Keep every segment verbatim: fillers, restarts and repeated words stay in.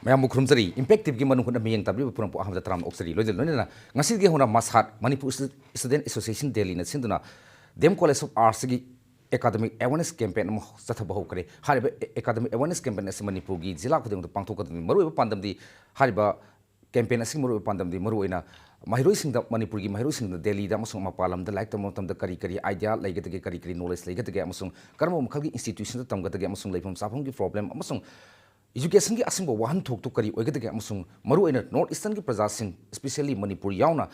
ꯃꯌꯥꯝꯕꯨ ꯈꯨꯔꯨꯝꯖꯔꯤ꯫ ꯏꯝꯄꯦꯛ ꯇꯤꯚꯤꯒꯤ ꯃꯅꯨꯡ ꯍꯨꯠꯅ ꯃꯤꯠꯌꯦꯡ ꯇꯥꯕꯤꯔꯤꯕ ꯄꯨꯝꯅꯃꯛꯄꯨ ꯑꯍꯥꯟꯕꯗ ꯇꯔꯥꯝꯅ ꯑꯣꯛꯆꯔꯤ꯫ ꯂꯣꯏꯅ ꯂꯣꯏꯅꯅ ꯉꯁꯤꯗꯒꯤ ꯍꯧꯅ ꯃꯁꯥꯠ, ꯃꯅꯤꯄꯨꯔ ꯏꯁꯇꯨ-, ꯏꯁꯇꯨꯗꯦꯟ ꯑꯦꯁꯣꯁꯤꯌꯦꯁꯟ ꯗꯦꯜꯂꯤꯅ ꯁꯤꯟꯗꯨꯅ ꯗꯤ ꯑꯦꯝ ꯀꯣꯂꯦꯖ ꯑꯣꯐ ꯑꯥꯔꯠꯁꯀꯤ ꯑꯦꯀꯥꯗꯃꯤꯛ ꯑꯦꯋꯦꯔꯅꯦꯁ ꯀꯦꯝꯄꯦꯟ ꯑꯃ ꯆꯠꯊꯕ ꯍꯧꯈ꯭ꯔꯦ꯫ ꯍꯥꯏꯔꯤꯕ ꯑꯦ-, ꯑꯦꯀꯥꯗꯃꯤꯛ ꯑꯦꯋꯦꯔꯅꯦꯁ ꯀꯦꯝꯄꯦꯟ ꯑꯁꯤ ꯃꯅꯤꯄꯨꯔꯒꯤ ꯖꯤꯂꯥ ꯈꯨꯗꯤꯡꯃꯛꯇ ꯄꯥꯡꯊꯣꯛꯀꯗꯕꯅꯤ꯫ ꯃꯔꯨꯑꯣꯏꯕ ꯄꯥꯟꯗꯝꯗꯤ, ꯍꯥꯏꯔꯤꯕ ꯀꯦꯝꯄꯦꯟ ꯑꯁꯤꯒꯤ ꯃꯔꯨꯑꯣꯏꯕ ꯄꯥꯟꯗꯝꯗꯤ ꯃꯔꯨꯑꯣꯏꯅ ꯃꯍꯩꯔꯣꯏꯁꯤꯡꯗ, ꯃꯅꯤꯄꯨꯔꯒꯤ ꯃꯍꯩꯔꯣꯏꯁꯤꯡꯗ ꯗꯦꯜꯂꯤꯗ ꯑꯃꯁꯨꯡ ꯃꯄꯥꯟ ꯂꯝꯗ ꯂꯥꯏꯔꯤꯛ ꯇꯝꯕ ꯃꯇꯝꯗ ꯀꯔꯤ ꯀꯔꯤ ꯑꯥꯏꯗꯤꯌꯥ ꯂꯩꯒꯗꯒꯦ, ꯀꯔꯤ ꯀꯔꯤ ꯅꯣꯂꯦꯖ ꯂꯩꯒꯗꯒꯦ ꯑꯃꯁꯨꯡ ꯀꯔꯝꯕ ꯃꯈꯜꯒꯤ ꯏꯟꯁꯇꯤꯇ꯭ꯌꯨꯁꯟꯗ ꯇꯝꯒꯗꯒꯦ ꯑꯃꯁꯨꯡ ꯂꯩꯐꯝ ꯆꯥꯐꯝꯒꯤ ꯄ꯭ꯔꯣꯕ꯭ꯂꯦꯝ ꯑꯃꯁꯨꯡ ꯏꯖꯨꯀꯦꯁꯟꯒꯤ ꯑꯁꯦꯡꯕ ꯋꯥꯍꯟꯊꯣꯛꯇꯨ ꯀꯔꯤ ꯑꯣꯏꯒꯗꯒꯦ ꯑꯃꯁꯨꯡ ꯃꯔꯨꯑꯣꯏꯅ ꯅꯣꯔꯠ ꯏꯁꯇꯔꯟꯒꯤ ꯄ꯭ꯔꯖꯥꯁꯤꯡ, especially ꯃꯅꯤꯄꯨꯔ ꯌꯥꯎꯅ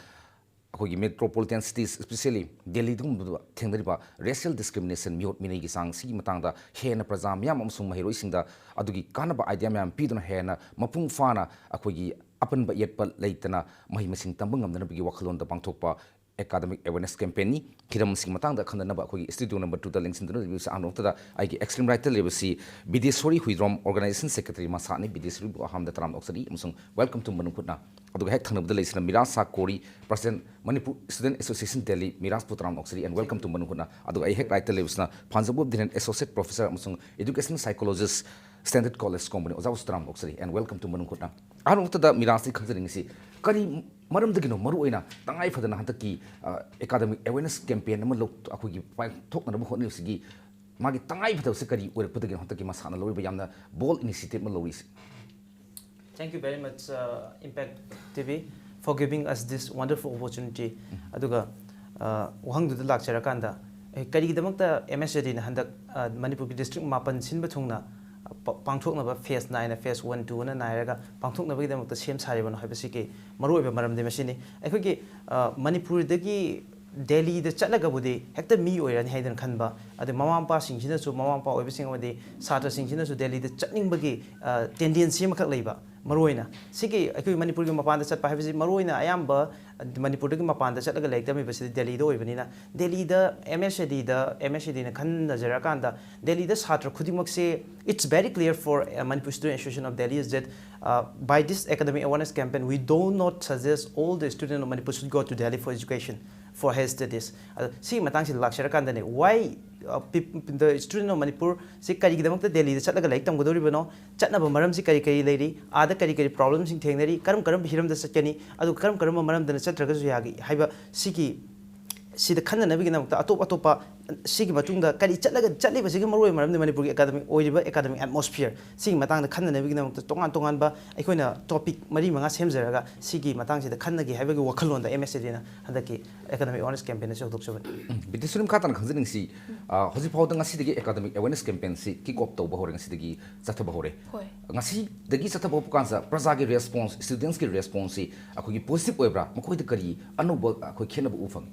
ꯑꯩꯈꯣꯏꯒꯤ ꯃꯦꯇ꯭ꯔꯣꯄꯣꯂꯤꯇꯦꯟ ꯁꯤꯇꯤꯁ, especially ꯗꯦꯜꯂꯤꯗꯒꯨꯝꯕꯗ ꯊꯦꯡꯅꯔꯤꯕ ꯔꯦꯁꯤꯌꯦꯜ ꯗꯤꯁꯀ꯭ꯔꯤꯃꯤꯅꯦꯁꯟ, ꯃꯤꯑꯣꯠ ꯃꯤꯅꯩꯒꯤ ꯆꯥꯡ ꯁꯤꯒꯤ ꯃꯇꯥꯡꯗ ꯍꯦꯟꯅ ꯄ꯭ꯔꯖꯥ ꯃꯤꯌꯥꯝ ꯑꯃꯁꯨꯡ ꯃꯍꯩꯔꯣꯏꯁꯤꯡꯗ ꯑꯗꯨꯒꯤ ꯀꯥꯟꯅꯕ ꯑꯥꯏꯗꯤꯌꯥ ꯃꯌꯥꯝ ꯄꯤꯗꯨꯅ ꯍꯦꯟꯅ ꯃꯄꯨꯡ ꯐꯥꯅ ꯑꯩꯈꯣꯏꯒꯤ ꯑꯄꯟꯕ ꯌꯦꯠꯄ ꯂꯩꯇꯅ ꯃꯍꯩ ꯃꯁꯤꯡ ꯇꯝꯕ ꯉꯝꯅꯅꯕꯒꯤ ꯋꯥꯈꯜꯂꯣꯟꯗ ꯄꯥꯡꯊꯣꯛꯄ ꯑꯦꯀꯥꯗꯃꯤꯛ ꯑꯦꯋꯦꯔꯅꯦꯁ ꯀꯦꯝꯄꯦꯟꯅꯤ꯫ ꯍꯤꯔꯝꯁꯤꯡꯒꯤ ꯃꯇꯥꯡꯗ ꯈꯟꯅꯅꯕ ꯑꯩꯈꯣꯏꯒꯤ ꯁ꯭ꯇꯨꯗꯤꯑꯣ ꯅꯝꯕꯔ ꯇꯨꯗ ꯂꯦꯡꯁꯤꯟꯗꯨꯅ ꯂꯩꯕꯤꯕꯁꯤ ꯑꯍꯥꯟꯕ ꯃꯛꯇꯗ ꯑꯩꯒꯤ ꯑꯦꯛꯁꯇ꯭ꯔꯤꯝ ꯔꯥꯏꯠꯇ ꯂꯩꯕꯁꯤ ꯕꯤꯗꯦꯁꯣꯔꯤ ꯍꯨꯏꯗ꯭ꯔꯣꯝ, ꯑꯣꯔꯒꯅꯥꯏꯖꯦꯁꯟ ꯁꯦꯀ꯭ꯔꯦꯇꯔꯤ ꯃꯁꯥꯅꯤ꯫ ꯕꯤꯗꯦꯁꯣꯔꯤꯕꯨ ꯑꯍꯥꯟꯕꯗ ꯇꯔꯥꯝꯅ ꯑꯣꯛꯆꯔꯤ ꯑꯃꯁꯨꯡ welcome to ꯃꯅꯨꯡ ꯍꯨꯠꯅ꯫ ꯑꯗꯨꯒ ꯍꯦꯛ ꯊꯪꯅꯕꯗ ꯂꯩꯁꯤꯅ Miraj Shah Kori, president, Manipur student association Delhi, ꯃꯤꯔꯥꯖꯄꯨ ꯇꯔꯥꯝꯅ ꯑꯣꯛꯆꯔꯤ and welcome to ꯃꯅꯨꯡ ꯍꯨꯠꯅ꯫ ꯑꯗꯨꯒ ꯑꯩ ꯍꯦꯛ ꯔꯥꯏꯠꯇ ꯂꯩꯕꯁꯤꯅ ꯐꯥꯟꯖꯧꯕꯝ ꯙꯤꯔꯦꯟ, ꯑꯦꯁꯣꯁꯤꯌꯦꯠ ꯄ꯭ꯔꯣꯐꯦꯁꯔ ꯑꯃꯁꯨꯡ ꯏꯗꯨꯀꯦꯁꯅꯦꯜ ꯁꯥꯏꯀꯣꯂꯣꯖꯤꯁ, ꯁ꯭ꯇꯦꯟꯗꯔꯗ ꯀꯣꯂꯦꯖ ꯀꯣꯡꯕꯅꯤ꯫ ꯑꯣꯖꯥꯕꯨꯁꯨ ꯇꯔꯥꯝꯅ ꯑꯣꯛꯆꯔꯤ and welcome to ꯃꯅꯨꯡ ꯍꯨꯠꯅ꯫ ꯑꯍꯥꯟꯕ ꯃꯛꯇꯗ ꯃꯤꯔꯥꯖꯇꯒꯤ ꯈꯪꯖꯅꯤꯡꯉꯤꯁꯤ, ꯀꯔꯤ ꯃꯔꯝꯗꯒꯤꯅꯣ ꯃꯔꯨꯑꯣꯏꯅ ꯇꯉꯥꯏ ꯐꯗꯅ ꯍꯟꯗꯛꯀꯤ, ꯑ, ꯑꯦꯀꯥꯗꯃꯤꯛ ꯑꯦꯋꯦꯔꯅꯦꯁ ꯀꯦꯝꯄꯦꯟ ꯑꯃ ꯂꯧ-, ꯑꯩꯈꯣꯏꯒꯤ ꯄꯥꯡꯊꯣꯛꯅꯕ ꯍꯣꯠꯅꯔꯤꯕꯁꯤꯒꯤ ꯃꯥꯒꯤ ꯇꯉꯥꯏ ꯐꯗꯕꯁꯤ ꯀꯔꯤ ꯑꯣꯏꯔꯛꯄꯗꯒꯤꯅꯣ ꯍꯟꯗꯛꯀꯤ ꯃꯁꯥꯟꯅ ꯂꯧꯔꯤꯕ ꯌꯥꯝꯅ ꯕꯣꯜꯗ ꯏꯅꯤꯁꯤꯌꯦꯇꯤꯚ ꯑꯃ ꯂꯧꯔꯤꯁꯤ? Thank you very much, uh, Impact T V, for giving us this wonderful opportunity. ꯑꯗꯨꯒ, ꯑ, ꯋꯥꯍꯪꯗꯨꯗ ꯂꯥꯛꯆꯔꯀꯥꯟꯗ, ꯑꯦ, ꯀꯔꯤꯒꯤꯗꯃꯛꯇ ꯑꯦꯝ ꯑꯦꯁ ꯑꯦ ꯗꯤꯅ ꯍꯟꯗꯛ, ꯑ, ꯃꯅꯤꯄꯨꯔꯒꯤ ꯗꯤꯁꯇ꯭ꯔꯤꯛ ꯃꯥꯄꯟ ꯁꯤꯟꯕ ꯊꯨꯡꯅ, ꯑ, ꯄ-, ꯄꯥꯡꯊꯣꯛꯅꯕ ꯐꯦꯁ ꯅꯥꯏꯅ, ꯐꯦꯁ ꯋꯥꯟ, ꯇꯨ ꯑꯅ ꯅꯥꯏꯔꯒ ꯄꯥꯡꯊꯣꯛꯅꯕꯒꯤꯗꯃꯛꯇ ꯁꯦꯝ ꯁꯥꯔꯤꯕꯅꯣ ꯍꯥꯏꯕꯁꯤꯒꯤ ꯃꯔꯨꯑꯣꯏꯕ ꯃꯔꯝꯗꯤ ꯃꯁꯤꯅꯤ꯫ ꯑꯩꯈꯣꯏꯒꯤ, ꯑ, ꯃꯅꯤꯄꯨꯔꯗꯒꯤ ꯗꯦꯜꯂꯤꯗ ꯆꯠꯂꯒꯕꯨꯗꯤ ꯍꯦꯛꯇ ꯃꯤ ꯑꯣꯏꯔꯅꯤ ꯍꯥꯏꯗꯅ ꯈꯟꯕ, ꯑꯗꯩ ꯃꯃꯥ ꯃꯄꯥꯁꯤꯡꯁꯤꯅꯁꯨ, ꯃꯃꯥ ꯃꯄꯥ ꯑꯣꯏꯕꯁꯤꯡ ꯑꯃꯗꯤ ꯁꯥꯇ꯭ꯔꯁꯤꯡꯁꯤꯅꯁꯨ ꯗꯦꯜꯂꯤꯗ ꯆꯠꯅꯤꯡꯕꯒꯤ, ꯑ, ꯇꯦꯟꯗꯦꯟꯁꯤ ꯑꯃꯈꯛ ꯂꯩꯕ꯫ ꯃꯔꯨꯑꯣꯏꯅ ꯁꯤꯒꯤ ꯑꯩꯈꯣꯏ ꯃꯅꯤꯄꯨꯔꯒꯤ ꯃꯄꯥꯟꯗ ꯆꯠꯄ ꯍꯥꯏꯕꯁꯤ ꯃꯔꯨꯑꯣꯏꯅ ꯑꯌꯥꯝꯕ ꯃꯅꯤꯄꯨꯔꯗꯒꯤ ꯃꯄꯥꯟꯗ ꯆꯠꯂꯒ ꯂꯥꯏꯔꯤꯛ ꯇꯝꯃꯤꯕꯁꯤꯗꯤ ꯗꯦꯜꯂꯤꯗ ꯑꯣꯏꯕꯅꯤꯅ, ꯗꯦꯜꯂꯤꯗ ꯑꯦꯝ ꯑꯦꯁ ꯑꯦ ꯗꯤꯗ, ꯑꯦꯝ ꯑꯦꯁ ꯑꯦ ꯗꯤꯅ ꯈꯟꯅꯖꯔꯀꯥꯟꯗ ꯗꯦꯜꯂꯤꯗ ꯁꯥꯇ꯭ꯔ ꯈꯨꯗꯤꯡꯃꯛꯁꯦ, it's very clear for, uh, Manipur Student Association of Delhi is that, uh, by this academic awareness campaign, we do not suggest all the students of Manipur should go to Delhi for education. for higher studies. ꯑꯗꯣ ꯁꯤꯒꯤ ꯃꯇꯥꯡꯁꯤꯗ ꯂꯥꯛꯆꯔꯀꯥꯟꯗꯅꯦ, why, uh, peop- the student of Manipur ꯁꯤ ꯀꯔꯤꯒꯤꯗꯃꯛꯇ ꯗꯦꯜꯂꯤꯗ ꯆꯠꯂꯒ ꯂꯥꯏꯔꯤꯛ ꯇꯝꯒꯗꯧꯔꯤꯕꯅꯣ? ꯆꯠꯅꯕ ꯃꯔꯝꯁꯤ ꯀꯔꯤ ꯀꯔꯤ ꯂꯩꯔꯤ? ꯑꯥꯗ ꯀꯔꯤ ꯀꯔꯤ ꯄ꯭ꯔꯣꯕ꯭ꯂꯦꯝꯁꯤꯡ ꯊꯦꯡꯅꯔꯤ? ꯀꯔꯝ ꯀꯔꯝꯕ ꯍꯤꯔꯝꯗ ꯆꯠꯀꯅꯤ? ꯑꯗꯨꯒ ꯀꯔꯝ ꯀꯔꯝꯕ ꯃꯔꯝꯗꯅ ꯆꯠꯇ꯭ꯔꯒꯁꯨ ꯌꯥꯒꯦ ꯍꯥꯏꯕ ꯁꯤꯒꯤ ꯁꯤꯗ ꯈꯟꯅꯅꯕꯒꯤꯗꯃꯛꯇ ꯑꯇꯣꯞ ꯑꯇꯣꯞꯄ ꯁꯤꯒꯤ ꯃꯇꯨꯡꯗ ꯀꯔꯤ ꯆꯠꯂꯒ ꯆꯠꯂꯤꯕꯁꯤꯒꯤ ꯃꯔꯨꯑꯣꯏꯕ ꯃꯔꯝꯗꯤ ꯃꯅꯤꯄꯨꯔꯒꯤ ꯑꯦꯀꯥꯗꯃꯤꯛ ꯑꯣꯏꯔꯤꯕ ꯑꯦꯀꯥꯗꯃꯤꯛ ꯑꯦꯠꯃꯣꯁꯐꯤꯌꯔ ꯁꯤꯒꯤ ꯃꯇꯥꯡꯗ ꯈꯟꯅꯅꯕꯒꯤꯗꯃꯛꯇ ꯇꯣꯉꯥꯟ ꯇꯣꯉꯥꯟꯕ ꯑꯩꯈꯣꯏꯅ ꯇꯣꯄꯤꯛ ꯃꯔꯤ ꯃꯉꯥ ꯁꯦꯝꯖꯔꯒ ꯁꯤꯒꯤ ꯃꯇꯥꯡꯁꯤꯗ ꯈꯟꯅꯒꯦ ꯍꯥꯏꯕꯒꯤ ꯋꯥꯈꯜꯂꯣꯟꯗ ꯑꯦꯝ ꯑꯦꯁ ꯑꯦ ꯗꯤꯅ ꯍꯟꯗꯛꯀꯤ ꯑꯦꯀꯥꯗꯃꯤꯛ ꯑꯦꯋꯥꯔꯅꯦꯁ ꯀꯦꯝꯄꯦꯟ ꯑꯁꯤ ꯍꯧꯗꯣꯛꯆꯕꯅꯤ꯫ ꯕꯤꯗ꯭ꯌꯥꯁ꯭ꯔꯤ, ꯃꯈꯥ ꯇꯥꯅ ꯈꯪꯖꯅꯤꯡꯁꯤ, ꯑ, ꯍꯧꯖꯤꯛ ꯐꯥꯎꯗ ꯉꯁꯤꯗꯒꯤ ꯑꯦꯀꯥꯗꯃꯤꯛ ꯑꯦꯋꯥꯔꯅꯦꯁ ꯀꯦꯝꯄꯦꯟꯁꯤ ꯀꯤꯛ ꯑꯣꯐ ꯇꯧꯕ ꯍꯧꯔꯦ, ꯉꯁꯤꯗꯒꯤ ꯆꯠꯊꯕ ꯍꯧꯔꯦ꯫ ꯍꯣꯏ꯫ ꯉꯁꯤꯗꯒꯤ ꯆꯠꯊꯕ ꯍꯧꯕ ꯀꯥꯟꯁꯤꯗ ꯄ꯭ꯔꯖꯥꯒꯤ ꯔꯦꯁꯄꯣꯟꯁ, ꯁ꯭ꯇꯨꯗꯦꯟꯁꯀꯤ ꯔꯦꯁꯄꯣꯟꯁꯁꯤ ꯑꯩꯈꯣꯏꯒꯤ ꯄꯣꯖꯤꯇꯤꯚ ꯑꯣꯏꯕ꯭ꯔꯥ? ꯃꯈꯣꯏꯗ ꯀꯔꯤ ꯑꯅꯧꯕ ꯑꯩꯈꯣꯏ ꯈꯦꯠꯅꯕ ꯎꯕ ꯐꯪꯉꯤ?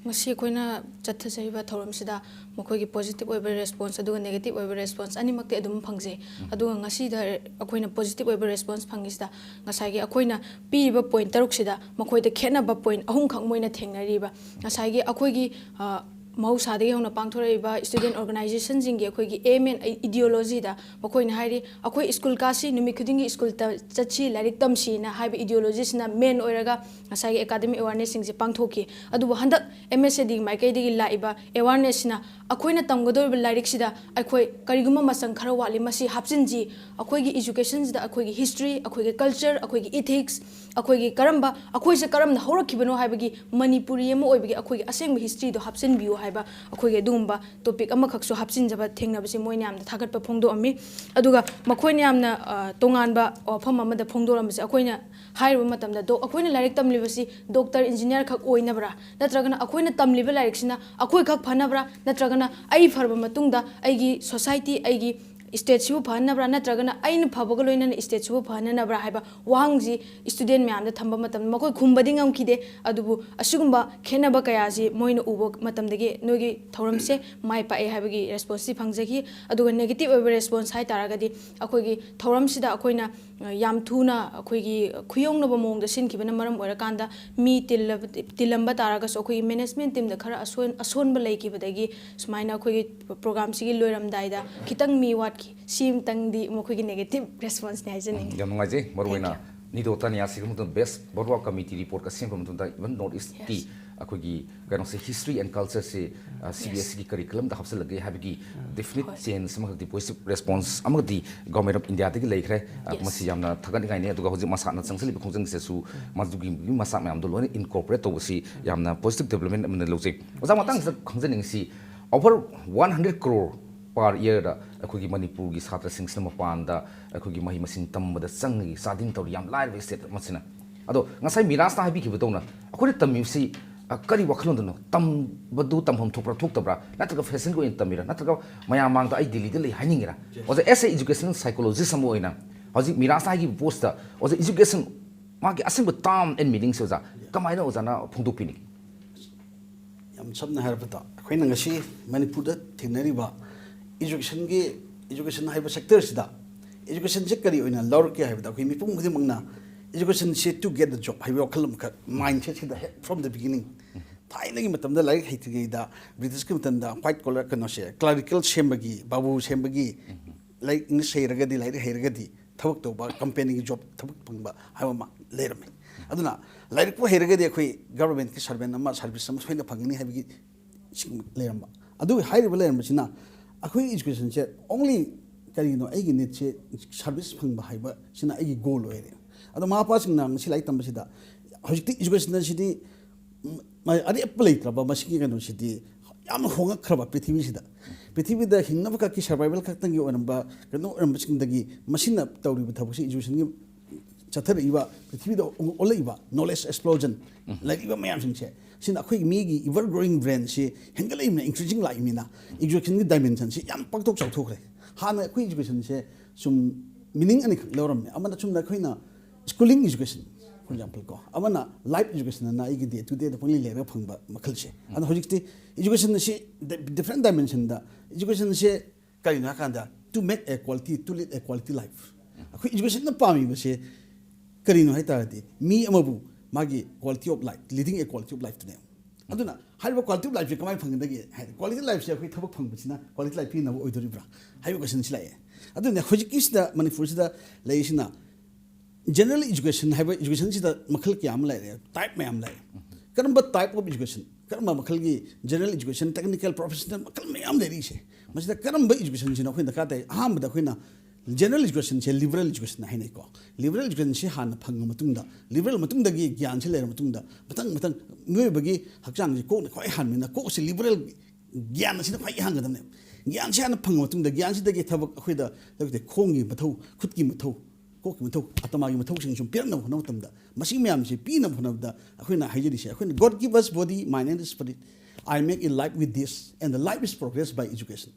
ꯉꯁꯤ ꯑꯩꯈꯣꯏꯅ ꯆꯠꯊꯖꯔꯤꯕ ꯊꯧꯔꯝꯁꯤꯗ ꯃꯈꯣꯏꯒꯤ ꯄꯣꯖꯤꯇꯤꯚ ꯑꯣꯏꯕ ꯔꯦꯁꯄꯣꯟꯁ ꯑꯗꯨꯒ ꯅꯦꯒꯦꯇꯤꯚ ꯑꯣꯏꯕ ꯔꯦꯁꯄꯣꯟꯁ ꯑꯅꯤꯃꯛꯇꯤ ꯑꯗꯨꯝ ꯐꯪꯖꯩ꯫ ꯑꯗꯨꯒ ꯉꯁꯤꯗ ꯑꯩꯈꯣꯏꯅ ꯄꯣꯖꯤꯇꯤꯚ ꯑꯣꯏꯕ ꯔꯦꯁꯄꯣꯟꯁ ꯐꯪꯉꯤꯁꯤꯗ ꯉꯁꯥꯏꯒꯤ ꯑꯩꯈꯣꯏꯅ ꯄꯤꯔꯤꯕ ꯄꯣꯏꯟꯠ ꯇꯔꯨꯛꯁꯤꯗ ꯃꯈꯣꯏꯗ ꯈꯦꯠꯅꯕ ꯄꯣꯏꯟꯠ ꯑꯍꯨꯝꯈꯛ ꯃꯣꯏꯅ ꯊꯦꯡꯅꯔꯤꯕ꯫ ꯉꯁꯥꯏꯒꯤ ꯑꯩꯈꯣꯏꯒꯤ, ꯑ, ꯃꯍꯧꯁꯥꯗꯒꯤ ꯍꯧꯅ ꯄꯥꯡꯊꯣꯔꯛꯏꯕ ꯁ꯭ꯇꯨꯗꯦꯟ ꯑꯣꯔꯒꯅꯥꯏꯖꯦꯁꯟꯁꯤꯡꯒꯤ ꯑꯩꯈꯣꯏꯒꯤ ꯑꯦꯝ ꯑꯦꯟ ꯏꯗꯤꯑꯣꯂꯣꯖꯤꯗ ꯃꯈꯣꯏꯅ ꯍꯥꯏꯔꯤ, ꯑꯩꯈꯣꯏ ꯁ꯭ꯀꯨꯜ ꯀꯥꯁꯤ, ꯅꯨꯃꯤꯠ ꯈꯨꯗꯤꯡꯒꯤ ꯁ꯭ꯀꯨꯜꯗ ꯆꯠꯁꯤ, ꯂꯥꯏꯔꯤꯛ ꯇꯝꯁꯤꯅ ꯍꯥꯏꯕ ꯏꯗꯤꯑꯣꯂꯣꯖꯤꯁꯤꯅ ꯃꯦꯟ ꯑꯣꯏꯔꯒ ꯉꯁꯥꯏꯒꯤ ꯑꯦꯀꯥꯗꯃꯤꯛ ꯑꯦꯋꯥꯔꯅꯦꯁꯁꯤꯡꯁꯦ ꯄꯥꯡꯊꯣꯛꯈꯤ꯫ ꯑꯗꯨꯕꯨ ꯍꯟꯗꯛ ꯑꯦꯝ ꯑꯦꯁ ꯑꯦ ꯗꯤꯒꯤ ꯃꯥꯏꯀꯩꯗꯒꯤ ꯂꯥꯛꯏꯕ ꯑꯦꯋꯥꯔꯅꯦꯁꯁꯤꯅ ꯑꯩꯈꯣꯏꯅ ꯇꯝꯒꯗꯧꯔꯤꯕ ꯂꯥꯏꯔꯤꯛꯁꯤꯗ ꯑꯩꯈꯣꯏ ꯀꯔꯤꯒꯨꯝꯕ ꯃꯆꯪ ꯈꯔ ꯋꯥꯠꯂꯤ, ꯃꯁꯤ ꯍꯥꯞꯆꯤꯟꯁꯤ꯫ ꯑꯩꯈꯣꯏꯒꯤ ꯏꯖꯨꯀꯦꯁꯟꯁꯤꯗ ꯑꯩꯈꯣꯏꯒꯤ ꯍꯤꯁꯇ꯭ꯔꯤ, ꯑꯩꯈꯣꯏꯒꯤ ꯀꯜꯆꯔ, ꯑꯩꯈꯣꯏꯒꯤ ꯏꯊꯤꯛꯁ, ꯑꯩꯈꯣꯏꯒꯤ ꯀꯔꯝꯕ, ꯑꯩꯈꯣꯏꯁꯦ ꯀꯔꯝꯅ ꯍꯧꯔꯛꯈꯤꯕꯅꯣ ꯍꯥꯏꯕꯒꯤ ꯃꯅꯤꯄꯨꯔꯤ ꯑꯃ ꯑꯣꯏꯕꯒꯤ ꯑꯩꯈꯣꯏꯒꯤ ꯑꯁꯦꯡꯕ ꯍꯤꯁꯇ꯭ꯔꯤꯗꯣ ꯍꯥꯞꯆꯤꯟꯕꯤꯌꯨ ꯍꯥꯏꯕ ꯑꯩꯈꯣꯏꯒꯤ ꯑꯗꯨꯒꯨꯝꯕ ꯇꯣꯄꯤꯛ ꯑꯃꯈꯛꯁꯨ ꯍꯥꯞꯆꯤꯟꯖꯕ ꯊꯦꯡꯅꯕꯁꯦ ꯃꯣꯏꯅ ꯌꯥꯝꯅ ꯊꯥꯒꯠꯄ ꯐꯣꯡꯗꯣꯛꯑꯝꯃꯤ꯫ ꯑꯗꯨꯒ ꯃꯈꯣꯏꯅ ꯌꯥꯝꯅ, ꯑ, ꯇꯣꯉꯥꯟꯕ ꯋꯥꯐꯝ ꯑꯃꯗ ꯐꯣꯡꯗꯣꯔꯝꯕꯁꯦ, ꯑꯩꯈꯣꯏꯅ ꯍꯥꯏꯔꯨꯕ ꯃꯇꯝꯗ, ꯗꯣ-, ꯑꯩꯈꯣꯏꯅ ꯂꯥꯏꯔꯤꯛ ꯇꯝꯂꯤꯕꯁꯤ ꯗꯣꯛꯇꯔ, ꯏꯟꯖꯤꯅꯤꯌꯥꯔ ꯈꯛ ꯑꯣꯏꯅꯕ꯭ꯔꯥ? ꯅꯠꯇ꯭ꯔꯒꯅ ꯑꯩꯈꯣꯏꯅ ꯇꯝꯂꯤꯕ ꯂꯥꯏꯔꯤꯛꯁꯤꯅ ꯑꯩꯈꯣꯏ ꯈꯛ ꯐꯅꯕ꯭ꯔꯥ? ꯅꯠꯇ꯭ꯔꯒꯅ ꯑꯩ ꯐꯔꯕ ꯃꯇꯨꯡꯗ ꯑꯩꯒꯤ ꯁꯣꯁꯥꯏꯇꯤ, ꯑꯩꯒꯤ ꯁ꯭ꯇꯦꯠꯁꯤꯕꯨ ꯐꯍꯟꯅꯕ꯭ꯔꯥ? ꯅꯠꯇ꯭ꯔꯒꯅ ꯑꯩꯅ ꯐꯕꯒ ꯂꯣꯏꯅꯅ ꯁ꯭ꯇꯦꯠꯁꯤꯕꯨ ꯐꯍꯟꯅꯕ꯭ꯔꯥ ꯍꯥꯏꯕ ꯋꯥꯍꯪꯁꯤ ꯁ꯭ꯇꯨꯗꯦꯟ ꯃꯌꯥꯝꯗ ꯊꯝꯕ ꯃꯇꯝꯗ ꯃꯈꯣꯏ ꯈꯨꯝꯕꯗꯤ ꯉꯝꯈꯤꯗꯦ꯫ ꯑꯗꯨꯕꯨ ꯑꯁꯤꯒꯨꯝꯕ ꯈꯦꯠꯅꯕ ꯀꯌꯥꯁꯤ ꯃꯣꯏꯅ ꯎꯕ ꯃꯇꯝꯗꯒꯤ ꯅꯣꯏꯒꯤ ꯊꯧꯔꯝꯁꯦ ꯃꯥꯏ ꯄꯥꯛꯑꯦ ꯍꯥꯏꯕꯒꯤ ꯔꯦꯁꯄꯣꯟꯁꯇꯤ ꯐꯪꯖꯈꯤ꯫ ꯑꯗꯨꯒ ꯅꯦꯒꯦꯇꯤꯚ ꯑꯣꯏꯕ ꯔꯦꯁꯄꯣꯟꯁ ꯍꯥꯏ ꯇꯥꯔꯒꯗꯤ ꯑꯩꯈꯣꯏꯒꯤ ꯊꯧꯔꯝꯁꯤꯗ ꯑꯩꯈꯣꯏꯅ, ꯑ, ꯌꯥꯝ ꯊꯨꯅ ꯑꯩꯈꯣꯏꯒꯤ ꯈꯨꯌꯧꯅꯕ ꯃꯑꯣꯡꯗ ꯁꯤꯟꯈꯤꯕꯅ ꯃꯔꯝ ꯑꯣꯏꯔꯀꯥꯟꯗ ꯃꯤ ꯇꯤꯜꯂꯕ-, ꯇꯤꯜꯂꯝꯕ ꯇꯥꯔꯒꯁꯨ ꯑꯩꯈꯣꯏꯒꯤ ꯃꯦꯅꯦꯖꯃꯦꯟ ꯇꯤꯝꯗ ꯈꯔ ꯑꯁꯣꯟ-, ꯑꯁꯣꯟꯕ ꯂꯩꯈꯤꯕꯗꯒꯤ ꯁꯨꯃꯥꯏꯅ ꯑꯩꯈꯣꯏꯒꯤ ꯄ꯭ꯔꯣꯒ꯭ꯔꯥꯝꯁꯤꯒꯤ ꯂꯣꯏꯔꯝꯗꯥꯏꯗ ꯈꯤꯇꯪ ꯃꯤ ꯋꯥꯠꯈꯤ꯫ ꯁꯤ ꯑꯃꯇꯪꯗꯤ ꯃꯈꯣꯏꯒꯤ ꯅꯦꯒꯦꯇꯤꯚ ꯔꯦꯁꯄꯣꯟꯁꯅꯤ ꯍꯥꯏꯖꯅꯤꯡꯉꯤ꯫ ꯌꯥꯝ ꯅꯨꯡꯉꯥꯏꯖꯩ꯫ ꯃꯔꯨꯑꯣꯏꯅ Thank ꯅꯤꯗꯣ ꯇꯥꯅꯤꯌꯥ ꯁꯤꯒꯤ ꯃꯇꯨꯡꯗ ꯕꯦꯁ ꯕꯔꯨꯋꯥ ꯀꯃꯤꯇꯤ ꯔꯤꯄꯣꯔꯠꯀ ꯁꯦꯝꯈ꯭ꯔ ꯃꯇꯨꯡꯗ ꯏꯚꯟ ꯅꯣꯔꯠ ꯏꯁꯀꯤ Yes. ꯑꯩꯈꯣꯏꯒꯤ ꯀꯩꯅꯣꯁꯦ, ꯍꯤꯁꯇ꯭ꯔꯤ ꯑꯦꯟ ꯀꯜꯆꯔꯁꯦ ꯁꯤ ꯕꯤ ꯑꯦꯁ ꯁꯤꯒꯤ ꯀꯔꯤꯀꯨꯂꯝꯗ ꯍꯥꯞꯆꯤꯜꯂꯒꯦ ꯍꯥꯏꯕꯒꯤ ꯗꯦꯐꯤꯅꯤꯠ ꯆꯦꯟꯖ ꯑꯃꯈꯛꯇꯤ, ꯄꯣꯖꯤꯇꯤꯚ ꯔꯦꯁꯄꯣꯟꯁ ꯑꯃꯈꯛꯇꯤ ꯒꯣꯔꯃꯦꯟ ꯑꯣꯐ ꯏꯟꯗꯤꯌꯥꯗꯒꯤ ꯂꯩꯈ꯭ꯔꯦ꯫ ꯑ, Yes. ꯃꯁꯤ ꯌꯥꯝꯅ ꯊꯥꯒꯠꯅꯤꯡꯉꯥꯏꯅꯤ꯫ ꯑꯗꯨꯒ ꯍꯧꯖꯤꯛ ꯃꯁꯥꯅ ꯆꯪꯁꯤꯜꯂꯤꯕ ꯈꯣꯡꯖꯪꯁꯤꯗꯁꯨ ꯃꯗꯨꯒꯤ ꯃꯆꯥꯛ ꯃꯌꯥꯝꯗꯣ ꯂꯣꯏꯅ ꯏꯟꯀꯣꯔꯄꯣꯔꯦꯠ ꯇꯧꯕꯁꯤ ꯌꯥꯝꯅ ꯄꯣꯖꯤꯇꯤꯚ ꯗꯦꯕꯂꯞꯃꯦꯟ ꯑꯃꯅ ꯂꯧꯖꯩ꯫ ꯑꯣꯖꯥ, ꯃꯇꯥꯡꯁꯤꯗ ꯈꯪꯖꯅꯤꯡꯉꯤꯁꯤ, over one hundred crore per yearꯗ ꯑꯩꯈꯣꯏꯒꯤ ꯃꯅꯤꯄꯨꯔꯒꯤ ꯁꯥꯇ꯭ꯔꯁꯤꯡꯁꯤꯅ ꯃꯄꯥꯟꯗ ꯑꯩꯈꯣꯏꯒꯤ ꯃꯍꯩ ꯃꯁꯤꯡ ꯇꯝꯕꯗ ꯆꯪꯉꯤ, ꯆꯥꯗꯤꯡ ꯇꯧꯔꯤ, ꯌꯥꯝ ꯂꯥꯏꯔꯕ ꯁ꯭ꯇꯦꯠ ꯑꯃꯁꯤꯅ꯫ ꯑꯗꯣ ꯉꯁꯥꯏ ꯃꯤꯔꯥꯖꯅ ꯍꯥꯏꯕꯤꯈꯤꯕꯗꯧꯅ ꯑꯩꯈꯣꯏꯅ ꯇꯝꯃꯤꯕꯁꯤ, ꯑ, ꯀꯔꯤ ꯋꯥꯈꯜꯂꯣꯟꯗꯅꯣ? ꯇꯝꯕꯗꯨ ꯇꯝꯐꯝ ꯊꯣꯛꯄ꯭ꯔꯥ ꯊꯣꯛꯇꯕ꯭ꯔꯥ? ꯅꯠꯇ꯭ꯔꯒ ꯐꯦꯁꯟꯒꯤ ꯑꯣꯏꯅ ꯇꯝꯃꯤꯔꯥ? ꯅꯠꯇ꯭ꯔꯒ ꯃꯌꯥꯝ ꯃꯥꯡꯗ ꯑꯩ ꯗꯤꯜꯂꯤꯗ ꯂꯩ ꯍꯥꯏꯅꯤꯡꯉꯤꯔꯥ? ꯑꯣꯖꯥ, as a educational psychologist ꯑꯃ ꯑꯣꯏꯅ ꯍꯧꯖꯤꯛ ꯃꯤꯔꯥꯖꯅ ꯍꯥꯏꯈꯤꯕ ꯄꯣꯠꯁꯤꯗ, ꯑꯣꯖꯥ, education ꯃꯥꯒꯤ ꯑꯁꯦꯡꯕ term and meaningꯁꯦ, ꯑꯣꯖꯥ, ꯀꯃꯥꯏꯅ ꯑꯣꯖꯥꯅ ꯐꯣꯡꯗꯣꯛꯄꯤꯅꯤꯡꯉꯤ? ꯌꯥꯝ ꯁꯝꯅ ꯍꯥꯏꯔꯕꯗ, ꯑꯩꯈꯣꯏꯅ ꯉꯁꯤ ꯃꯅꯤꯄꯨꯔꯗ ꯊꯦꯡꯅꯔꯤꯕ educationꯒꯤ education ꯍꯥꯏꯕ sectorꯁꯤꯗ educationꯁꯦ ꯀꯔꯤ ꯑꯣꯏꯅ ꯂꯧꯔꯛꯀꯦ ꯍꯥꯏꯕꯗ, ꯑꯩꯈꯣꯏ ꯃꯤꯄꯨꯝ ꯈꯨꯗꯤꯡꯃꯛꯅ educationꯁꯦ to get the job ꯍꯥꯏꯕ ꯋꯥꯈꯜ ꯑꯃꯈꯛ mindsetꯁꯤꯗ ꯍꯦꯛ from the beginning, ꯊꯥꯏꯅꯒꯤ ꯃꯇꯝꯗ ꯂꯥꯏꯔꯤꯛ ꯍꯩꯇ꯭ꯔꯤꯉꯩꯗ, ꯕ꯭ꯔꯤꯇꯤꯁꯀꯤ ꯃꯇꯝꯗ white collar ꯀꯩꯅꯣꯁꯦ, clerical ꯁꯦꯝꯕꯒꯤ, ꯕꯥꯕꯨ ꯁꯦꯝꯕꯒꯤ, ꯂꯥꯏꯔꯤꯛ English ꯍꯩꯔꯒꯗꯤ, ꯂꯥꯏꯔꯤꯛ ꯍꯩꯔꯒꯗꯤ ꯊꯕꯛ ꯇꯧꯕ, companyꯒꯤ job ꯊꯕꯛ ꯐꯪꯕ ꯍꯥꯏꯕ ꯑꯃ ꯂꯩꯔꯝꯃꯤ꯫ ꯑꯗꯨꯅ ꯂꯥꯏꯔꯤꯛꯄꯨ ꯍꯩꯔꯒꯗꯤ ꯑꯩꯈꯣꯏ governmentꯀꯤ servant ꯑꯃ, service ꯑꯃ ꯁꯣꯏꯅ ꯐꯪꯒꯅꯤ ꯍꯥꯏꯕꯒꯤ ꯁꯤꯒꯨꯝꯕ ꯂꯩꯔꯝꯕ꯫ ꯑꯗꯨ ꯍꯥꯏꯔꯤꯕ ꯂꯩꯔꯝꯕꯁꯤꯅ ꯑꯩꯈꯣꯏ educationꯁꯦ only ꯀꯔꯤꯒꯤꯅꯣ, ꯑꯩꯒꯤ needꯁꯦ service ꯐꯪꯕ ꯍꯥꯏꯕꯁꯤꯅ ꯑꯩꯒꯤ goal ꯑꯣꯏꯔꯦ꯫ ꯑꯗꯣ ꯃꯃꯥ ꯃꯄꯥꯁꯤꯡꯅ ꯃꯁꯤ ꯂꯥꯏꯔꯤꯛ ꯇꯝꯕꯁꯤꯗ ꯍꯧꯖꯤꯛꯇꯤ education ꯑꯁꯤꯗꯤ ꯃ-, ꯑꯔꯦꯞꯄ ꯂꯩꯇ꯭ꯔꯕ ꯃꯁꯤꯒꯤ ꯀꯩꯅꯣꯁꯤꯗꯤ ꯌꯥꯝꯅ ꯍꯣꯡꯉꯛꯈ꯭ꯔꯕ ꯄ꯭ꯔꯤꯊꯤꯕꯤꯁꯤꯗ꯫ ꯄ꯭ꯔꯤꯊꯤꯕꯤꯗ ꯍꯤꯡꯅꯕ ꯈꯛꯀꯤ survival ꯈꯛꯇꯪꯒꯤ ꯑꯣꯏꯔꯝꯕ ꯀꯩꯅꯣ ꯑꯣꯏꯔꯝꯕꯁꯤꯡꯗꯒꯤ ꯃꯁꯤꯅ ꯇꯧꯔꯤꯕ ꯊꯕꯛꯁꯤ educationꯒꯤ ꯆꯠꯊꯔꯛꯏꯕ, ꯄ꯭ꯔꯤꯊꯤꯕꯤꯗ ꯑꯣꯜꯂꯛꯏꯕ knowledge explosion ꯂꯩꯔꯤꯕ ꯃꯌꯥꯝꯁꯤꯡꯁꯦ, ꯁꯤꯅ ꯑꯩꯈꯣꯏꯒꯤ ꯃꯤꯒꯤ ever growing brainꯁꯤ ꯍꯦꯟꯒꯠꯂꯛꯏꯕꯅ, increasing ꯂꯥꯛꯏꯕꯅꯤꯅ educationꯒꯤ dimensionꯁꯤ ꯌꯥꯝ ꯄꯥꯛꯊꯣꯛ ꯆꯥꯎꯊꯣꯛꯈ꯭ꯔꯦ꯫ ꯍꯥꯟꯅ ꯑꯩꯈꯣꯏ educationꯁꯦ ꯁꯨꯝ meaning ꯑꯅꯤꯈꯛ ꯂꯧꯔꯝꯃꯦ꯫ ꯑꯃꯅ ꯆꯨꯝꯅ ꯑꯩꯈꯣꯏꯅ schooling education, for example ꯀꯣ, ꯑꯃꯅ life education ꯑꯅ ꯑꯩꯒꯤ day to dayꯗ ꯄꯪꯂꯩ ꯂꯩꯔꯒ ꯐꯪꯕ ꯃꯈꯜꯁꯦ꯫ ꯑꯗꯣ ꯍꯧꯖꯤꯛꯇꯤ education ꯑꯁꯤ different dimensionꯗ educationꯁꯦ ꯀꯔꯤꯅꯣ ꯍꯥꯏꯀꯥꯟꯗ to make a quality, to lead a quality life꯫ ꯑꯩꯈꯣꯏ educationꯅ ꯄꯥꯝꯃꯤꯕꯁꯦ ꯀꯔꯤꯅꯣ ꯍꯥꯏ ꯇꯥꯔꯗꯤ ꯃꯤ ꯑꯃꯕꯨ ꯃꯥꯒꯤ quality of life, leading a quality of lifeꯇꯨꯅꯦ꯫ ꯑꯗꯨꯅ ꯍꯥꯏꯔꯤꯕ quality of lifeꯁꯦ ꯀꯃꯥꯏꯅ ꯐꯪꯒꯗꯒꯦ ꯍꯥꯏꯗꯤ quality lifeꯁꯦ ꯑꯩꯈꯣꯏ ꯊꯕꯛ ꯐꯪꯕꯁꯤꯅ quality life ꯄꯤꯅꯕ ꯑꯣꯏꯗꯣꯔꯤꯕ꯭ꯔꯥ ꯍꯥꯏꯕ questionꯁꯤ ꯂꯥꯛꯑꯦ꯫ ꯑꯗꯨꯅ ꯍꯧꯖꯤꯛꯀꯤꯁꯤꯗ ꯃꯅꯤꯄꯨꯔꯁꯤꯗ ꯂꯩꯔꯤꯁꯤꯅ general education ꯍꯥꯏꯕ educationꯁꯤꯗ ꯃꯈꯜ ꯀꯌꯥ ꯑꯃ ꯂꯩꯔꯦ, type ꯃꯌꯥꯝ ꯂꯩꯔꯦ꯫ ꯀꯔꯝꯕ type of education, ꯀꯔꯝꯕ ꯃꯈꯜꯒꯤ general education, technical, professional ꯃꯈꯜ ꯃꯌꯥꯝ ꯂꯩꯔꯤꯁꯦ, ꯃꯁꯤꯗ ꯀꯔꯝꯕ educationꯁꯤꯅꯣ ꯑꯩꯈꯣꯏꯅ ꯗꯔꯀꯥꯔ ꯇꯥꯏ? ꯑꯍꯥꯟꯕꯗ ꯑꯩꯈꯣꯏꯅ general educationꯁꯦ liberal education ꯍꯥꯏꯅꯩꯀꯣ. Liberal educationꯁꯤ ꯍꯥꯟꯅ ꯐꯪꯉ ꯃꯇꯨꯡꯗ, liberal ꯃꯇꯨꯡꯗꯒꯤ ꯒ꯭ꯌꯥꯟꯁꯤ ꯂꯩꯔ ꯃꯇꯨꯡꯗ, ꯃꯊꯪ ꯃꯊꯪ ꯃꯤꯑꯣꯏꯕꯒꯤ ꯍꯛꯆꯥꯡꯁꯤ ꯀꯣꯛꯅ ꯈ꯭ꯋꯥꯏ ꯍꯥꯟꯕꯅꯤꯅ ꯀꯣꯛꯁꯤ liberal ꯒ꯭ꯌꯥꯟ ꯑꯁꯤꯅ ꯈ꯭ꯋꯥꯏ ꯏꯍꯥꯟꯒꯗꯕꯅꯦꯕ꯫ ꯒ꯭ꯌꯥꯟꯁꯤ ꯍꯥꯟꯅ ꯐꯪꯉ ꯃꯇꯨꯡꯗ, ꯒ꯭ꯌꯥꯟꯁꯤꯗꯒꯤ ꯊꯕꯛ ꯑꯩꯈꯣꯏꯗ ꯂꯧꯗꯦ, ꯈꯣꯡꯒꯤ ꯃꯊꯧ, ꯈꯨꯠꯀꯤ ꯃꯊꯧ, ꯀꯣꯛꯀꯤ ꯃꯊꯧ, ꯑꯇꯃꯥꯒꯤ ꯃꯊꯧꯁꯤꯡ ꯁꯨꯝ ꯄꯤꯔꯛꯅꯕ ꯍꯣꯠꯅꯕ ꯃꯇꯝꯗ, ꯃꯁꯤ ꯃꯌꯥꯝꯁꯤ ꯄꯤꯅꯕ ꯍꯣꯠꯅꯕꯗ ꯑꯩꯈꯣꯏꯅ ꯍꯥꯏꯖꯔꯤꯁꯦ, ꯑꯩꯈꯣꯏꯅ "God give us body, mind and spirit. I make a life with this, and the life is progressed by education."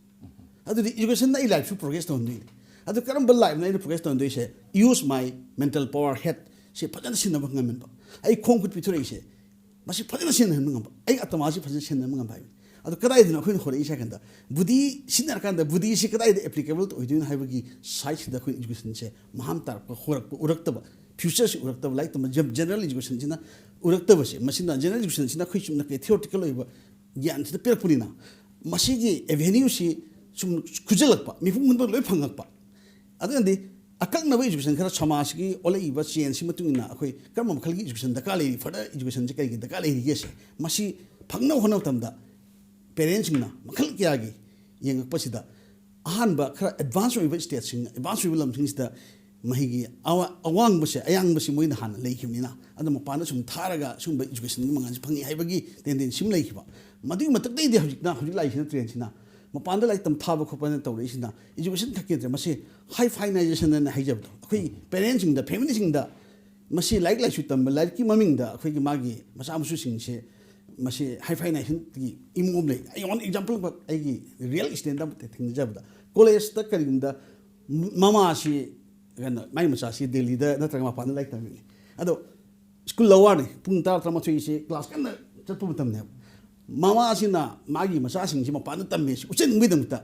ꯑꯗꯨꯗꯤ educationꯅ ꯑꯩ lifeꯁꯨ progress ꯇꯧꯍꯟꯗꯣꯏꯅꯤ꯫ ꯑꯗꯨ ꯀꯔꯝꯕ lifeꯅ ꯑꯩꯅ progress ꯇꯧꯍꯟꯗꯣꯏꯁꯦ? Use my mental power, head ꯁꯤ ꯐꯖꯅ ꯁꯤꯖꯤꯟꯅꯕ ꯉꯝꯍꯟꯕ꯫ ꯑꯩ ꯈꯣꯡ ꯈꯨꯠ ꯄꯤꯊꯣꯔꯛꯏꯁꯦ, ꯃꯁꯤ ꯐꯖꯅ ꯁꯤꯖꯤꯟꯅꯍꯟꯕ ꯉꯝꯕ, ꯑꯩ ꯑꯇꯃꯥꯁꯤ ꯐꯖꯅ ꯁꯤꯖꯤꯟꯅꯍꯟꯕ ꯉꯝꯕ ꯍꯥꯏꯕꯅꯤ꯫ ꯑꯗꯣ ꯀꯗꯥꯏꯗꯅꯣ ꯑꯩꯈꯣꯏꯅ ꯍꯣꯔꯛꯏꯁꯦ ꯍꯥꯏ ꯀꯥꯟꯗ, ꯕꯨꯙꯤ ꯁꯤꯖꯤꯟꯅꯔꯀꯥꯟꯗ ꯕꯨꯙꯤꯁꯤ ꯀꯗꯥꯏꯗ applicable ꯑꯣꯏꯗꯣꯏꯅꯣ ꯍꯥꯏꯕꯒꯤ sideꯁꯤꯗ ꯑꯩꯈꯣꯏꯅ educationꯁꯦ ꯃꯍꯥꯝ ꯇꯥꯔꯛꯄ, ꯍꯣꯔꯛꯄ, ꯎꯔꯛꯇꯕ, futureꯁꯤ ꯎꯔꯛꯇꯕ, ꯂꯥꯏꯔꯤꯛ ꯇꯝꯕ general educationꯁꯤꯅ ꯎꯔꯛꯇꯕꯁꯦ, ꯃꯁꯤꯅ general educationꯁꯤꯅ ꯑꯩꯈꯣꯏ ꯆꯨꯝꯅ ꯀꯩ theoretical ꯑꯣꯏꯕ ꯒ꯭ꯌꯥꯟꯁꯤꯗ ꯄꯤꯔꯛꯄꯅꯤꯅ, ꯃꯁꯤꯒꯤ avenueꯁꯤ ꯁꯨꯝ ꯈꯨꯖꯜꯂꯛꯄ, ꯃꯤꯄꯨꯝ ꯈꯨꯗꯤꯡꯃꯛ ꯂꯣꯏ ꯐꯪꯉꯛꯄ꯫ ꯑꯗꯨꯅꯗꯤ ꯑꯀꯛꯅꯕ education ꯈꯔ ꯁꯃꯥꯖꯀꯤ ꯑꯣꯜꯂꯛꯏꯕ changeꯁꯤ ꯃꯇꯨꯡ ꯏꯟꯅ ꯑꯩꯈꯣꯏ ꯀꯔꯝꯕ ꯃꯈꯜꯒꯤ education ꯗꯔꯀꯥꯔ ꯂꯩꯔꯤ, further educationꯁꯤ ꯀꯔꯤꯒꯤ ꯗꯔꯀꯥꯔ ꯂꯩꯔꯤꯒꯦꯁꯦ, ꯃꯁꯤ ꯐꯪꯅꯕ ꯍꯣꯠꯅꯕ ꯃꯇꯝꯗ parentꯁꯤꯡꯅ ꯃꯈꯜ ꯀꯌꯥꯒꯤ ꯌꯦꯡꯉꯛꯄꯁꯤꯗ ꯑꯍꯥꯟꯕ ꯈꯔ advance ꯑꯣꯏꯕ stateꯁꯤꯡ, advance ꯑꯣꯏꯕ ꯂꯝꯁꯤꯡꯁꯤꯗ ꯃꯍꯩꯒꯤ ꯑꯋꯥ-, ꯑꯋꯥꯡꯕꯁꯦ, ꯑꯌꯥꯡꯕꯁꯦ ꯃꯣꯏꯅ ꯍꯥꯟꯅ ꯂꯩꯈꯤꯕꯅꯤꯅ, ꯑꯗꯨ ꯃꯄꯥꯟꯗ ꯁꯨꯝ ꯊꯥꯔꯒ ꯁꯨꯝꯕ educationꯒꯤ ꯃꯉꯥꯜꯁꯦ ꯐꯪꯉꯤ ꯍꯥꯏꯕꯒꯤ tendency ꯑꯃ ꯂꯩꯈꯤꯕ꯫ ꯃꯗꯨꯒꯤ ꯃꯊꯛꯇꯩꯗꯤ ꯍꯧꯖꯤꯛꯅ, ꯍꯧꯖꯤꯛ ꯂꯥꯛꯏꯁꯤꯅ trendꯁꯤꯅ ꯃꯄꯥꯟꯗ ꯂꯥꯏꯔꯤꯛ ꯇꯝ ꯊꯥꯕ ꯈꯣꯠꯄꯅ ꯇꯧꯔꯛꯏꯁꯤꯅ education ꯈꯛꯀꯤ ꯅꯠꯇ꯭ꯔꯦ, ꯃꯁꯤ high finization ꯍꯥꯏꯅ ꯍꯥꯏꯖꯕꯗꯣ, ꯑꯩꯈꯣꯏ parentꯁꯤꯡꯗ, familyꯁꯤꯡꯗ ꯃꯁꯤ ꯂꯥꯏꯔꯤꯛ ꯂꯥꯏꯁꯨ ꯇꯝꯕ, ꯂꯥꯏꯔꯤꯛꯀꯤ ꯃꯃꯤꯡꯗ ꯑꯩꯈꯣꯏꯒꯤ ꯃꯥꯒꯤ ꯃꯆꯥ ꯃꯁꯨꯁꯤꯡꯁꯦ ꯃꯁꯤ high finaization ꯒꯤ ꯏꯃꯨꯡ ꯑꯃ ꯂꯩ꯫ ꯑꯩ one example ꯈꯛ ꯑꯩꯒꯤ real incident ꯑꯃ ꯊꯦꯡꯅꯖꯕꯗ, collegeꯇ ꯀꯔꯤꯒꯨꯝꯕꯗ ꯃꯃꯥꯁꯤ, ꯀꯩꯅꯣ, ꯃꯥꯏ ꯃꯆꯥꯁꯤ ꯗꯦꯜꯂꯤꯗ ꯅꯠꯇ꯭ꯔꯒ ꯃꯄꯥꯟꯗ ꯂꯥꯏꯔꯤꯛ ꯇꯝꯃꯤꯕꯅꯤ꯫ ꯑꯗꯣ school hourꯅꯤ, ꯄꯨꯡ ꯇꯔꯥ, ꯇꯔꯥꯃꯥꯊꯣꯏꯁꯤ class ꯀꯟꯅ ꯆꯠꯄ ꯃꯇꯝꯅꯦꯕ꯫ ꯃꯃꯥꯁꯤꯅ ꯃꯥꯒꯤ ꯃꯆꯥꯁꯤꯡꯁꯤ ꯃꯄꯥꯟꯗ ꯇꯝꯃꯦ ꯁꯤ ꯎꯠꯆꯅꯤꯡꯕꯒꯤꯗꯃꯛꯇ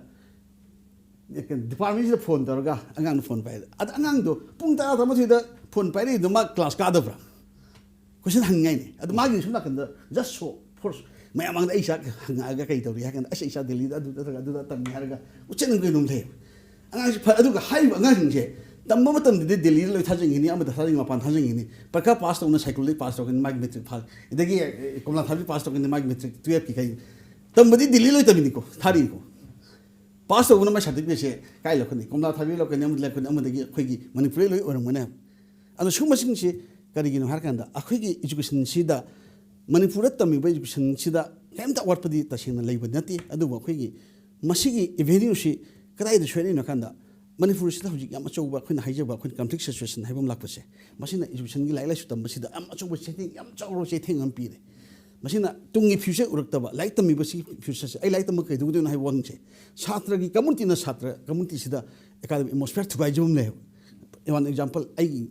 departmentꯁꯤꯗ phone ꯇꯧꯔꯒ ꯑꯉꯥꯡꯅ phone ꯄꯥꯏꯔꯦ꯫ ꯑꯗ ꯑꯉꯥꯡꯗꯣ ꯄꯨꯡ ꯇꯔꯥ, ꯇꯔꯥꯃꯥꯊꯣꯏꯗ phone ꯄꯥꯏꯔꯛꯏꯗꯣ ꯃꯥ class ꯀꯥꯗꯕ꯭ꯔꯥ? Question ꯍꯪꯉꯥꯏꯅꯦ꯫ ꯑꯗꯣ ꯃꯥꯒꯤ ꯁꯣꯝ ꯅꯥꯀꯟꯗ just show force ꯃꯌꯥꯝ ꯃꯥꯡꯗ ꯑꯩ ꯏꯆꯥ ꯍꯪꯉꯛꯑꯒ ꯀꯩ ꯇꯧꯔꯤ ꯍꯥꯏ ꯀꯥꯟꯗ, "ꯑꯁ, ꯑꯩ ꯏꯆꯥ ꯗꯦꯜꯂꯤꯗ ꯑꯗꯨ ꯅꯠꯇ꯭ꯔꯒ ꯑꯗꯨꯗ ꯇꯝꯃꯤ" ꯍꯥꯏꯔꯒ ꯎꯠꯆꯅꯤꯡꯕ ꯀꯩꯅꯣꯝ ꯂꯩꯌꯦꯕ꯫ ꯑꯉꯥꯡꯁꯦ ꯐ-, ꯑꯗꯨꯒ ꯍꯥꯏꯔꯤꯕ ꯑꯉꯥꯡꯁꯤꯡꯁꯦ ꯇꯝꯕ ꯃꯇꯝꯗꯗꯤ ꯗꯦꯜꯂꯤꯗ ꯂꯣꯏ ꯊꯥꯖꯤꯟꯈꯤꯅꯤ, ꯑꯃꯗ ꯊꯥꯖꯤꯟꯈꯤꯅꯤ, ꯃꯄꯥꯟ ꯊꯥꯖꯤꯟꯈꯤꯅꯤ꯫ ꯄꯔꯤꯈꯥ ꯄꯥꯁ ꯇꯧꯅ ꯁꯥꯏꯀꯜꯗꯒꯤ ꯄꯥꯁ ꯇꯧꯒꯅꯤ, ꯃꯥꯒꯤ ꯃꯦꯇ꯭ꯔꯤꯛ ꯐꯥ-, ꯑꯗꯒꯤ, ꯑꯦ, ꯀꯣꯝꯂꯥ ꯊꯥꯕꯤ ꯄꯥꯁ ꯇꯧꯒꯅꯤ, ꯃꯥꯒꯤ ꯃꯦꯇ꯭ꯔꯤꯛ ꯇꯨꯌꯦꯜꯐꯀꯤ ꯀꯩ꯫ ꯇꯝꯕꯗꯤ ꯗꯦꯜꯂꯤ ꯂꯣꯏ ꯇꯝꯃꯤꯅꯤꯀꯣ, ꯊꯥꯔꯤꯅꯤꯀꯣ꯫ ꯄꯥꯁ ꯇꯧꯕꯅ ꯃꯥꯏ ꯁꯥꯔꯇꯤꯐꯤꯀꯦꯠꯁꯦ ꯀꯥꯏ ꯂꯧꯀꯅꯤ? ꯀꯣꯝꯂꯥ ꯊꯥꯕꯤ ꯂꯧꯀꯅꯤ, ꯑꯃꯗꯤ ꯂꯧꯀꯅꯤ, ꯑꯃꯗꯒꯤ ꯑꯩꯈꯣꯏꯒꯤ ꯃꯅꯤꯄꯨꯔꯗ ꯂꯣꯏ ꯑꯣꯏꯔꯝꯒꯅꯤ ꯍꯥꯏꯕ꯫ ꯑꯗꯣ ꯁꯤꯒꯨꯝꯕꯁꯤꯡꯁꯤ ꯀꯔꯤꯒꯤꯅꯣ ꯍꯥꯏꯔꯀꯥꯟꯗ, ꯑꯩꯈꯣꯏꯒꯤ ꯏꯖꯨꯀꯦꯁꯟꯁꯤꯗ, ꯃꯅꯤꯄꯨꯔꯗ ꯇꯝꯃꯤꯕ ꯏꯖꯨꯀꯦꯁꯟꯁꯤꯗ ꯀꯔꯤꯝꯇ ꯑꯋꯥꯠꯄꯗꯤ ꯇꯁꯦꯡꯅ ꯂꯩꯕ ꯅꯠꯇꯦ꯫ ꯑꯗꯨꯕꯨ ꯑꯩꯈꯣꯏꯒꯤ ꯃꯁꯤꯒꯤ ꯑꯦꯚꯦꯅ꯭ꯌꯨꯁꯤ ꯀꯗꯥꯏꯗ ꯁꯣꯏꯔꯛꯏꯅꯣ ꯍꯥꯏ ꯀꯥꯟꯗ, ꯃꯅꯤꯄꯨꯔꯁꯤꯗ ꯍꯧꯖꯤꯛ ꯌꯥꯝ ꯑꯆꯧꯕ, ꯑꯩꯈꯣꯏꯅ ꯍꯥꯏꯖꯕ, ꯑꯩꯈꯣꯏꯅ ꯀꯟꯐ꯭ꯂꯤꯛ ꯁꯤꯆꯨꯋꯦꯁꯟ ꯍꯥꯏꯕ ꯑꯃ ꯂꯥꯛꯄꯁꯦ, ꯃꯁꯤꯅ ꯏꯖꯨꯀꯦꯁꯟꯒꯤ, ꯂꯥꯏꯔꯤꯛ ꯂꯥꯏꯁꯨ ꯇꯝꯕꯁꯤꯗ ꯌꯥꯝ ꯑꯆꯧꯕ ꯆꯩꯊꯦꯡ, ꯌꯥꯝ ꯆꯥꯎꯔꯕ ꯆꯩꯊꯦꯡ ꯑꯃ ꯄꯤꯔꯦ꯫ ꯃꯁꯤꯅ ꯇꯨꯡꯒꯤ ꯐ꯭ꯌꯨꯆꯔ ꯎꯔꯛꯇꯕ, ꯂꯥꯏꯔꯤꯛ ꯇꯝꯃꯤꯕꯁꯤ ꯐ꯭ꯌꯨꯆꯔꯁꯦ, ꯑꯩ ꯂꯥꯏꯔꯤꯛ ꯇꯝꯕ ꯀꯩꯗꯧꯗꯣꯏꯅꯣ ꯍꯥꯏꯕ ꯋꯥꯍꯪꯁꯦ, ꯁꯥꯇ꯭ꯔꯒꯤ ꯀꯝꯃꯨꯅꯤꯇꯤꯅ, ꯁꯥꯇ꯭ꯔ ꯀꯝꯃꯨꯅꯤꯇꯤꯁꯤꯗ ꯑꯦꯀꯥꯗꯃꯤꯛ ꯑꯦꯠꯃꯣꯁꯐꯤꯌꯔ ꯊꯨꯒꯥꯏꯖꯕ ꯑꯃ ꯂꯩꯌꯦꯕ꯫ ꯋꯥꯟ ꯑꯦꯛꯖꯥꯝꯄꯜ, ꯑꯩꯒꯤ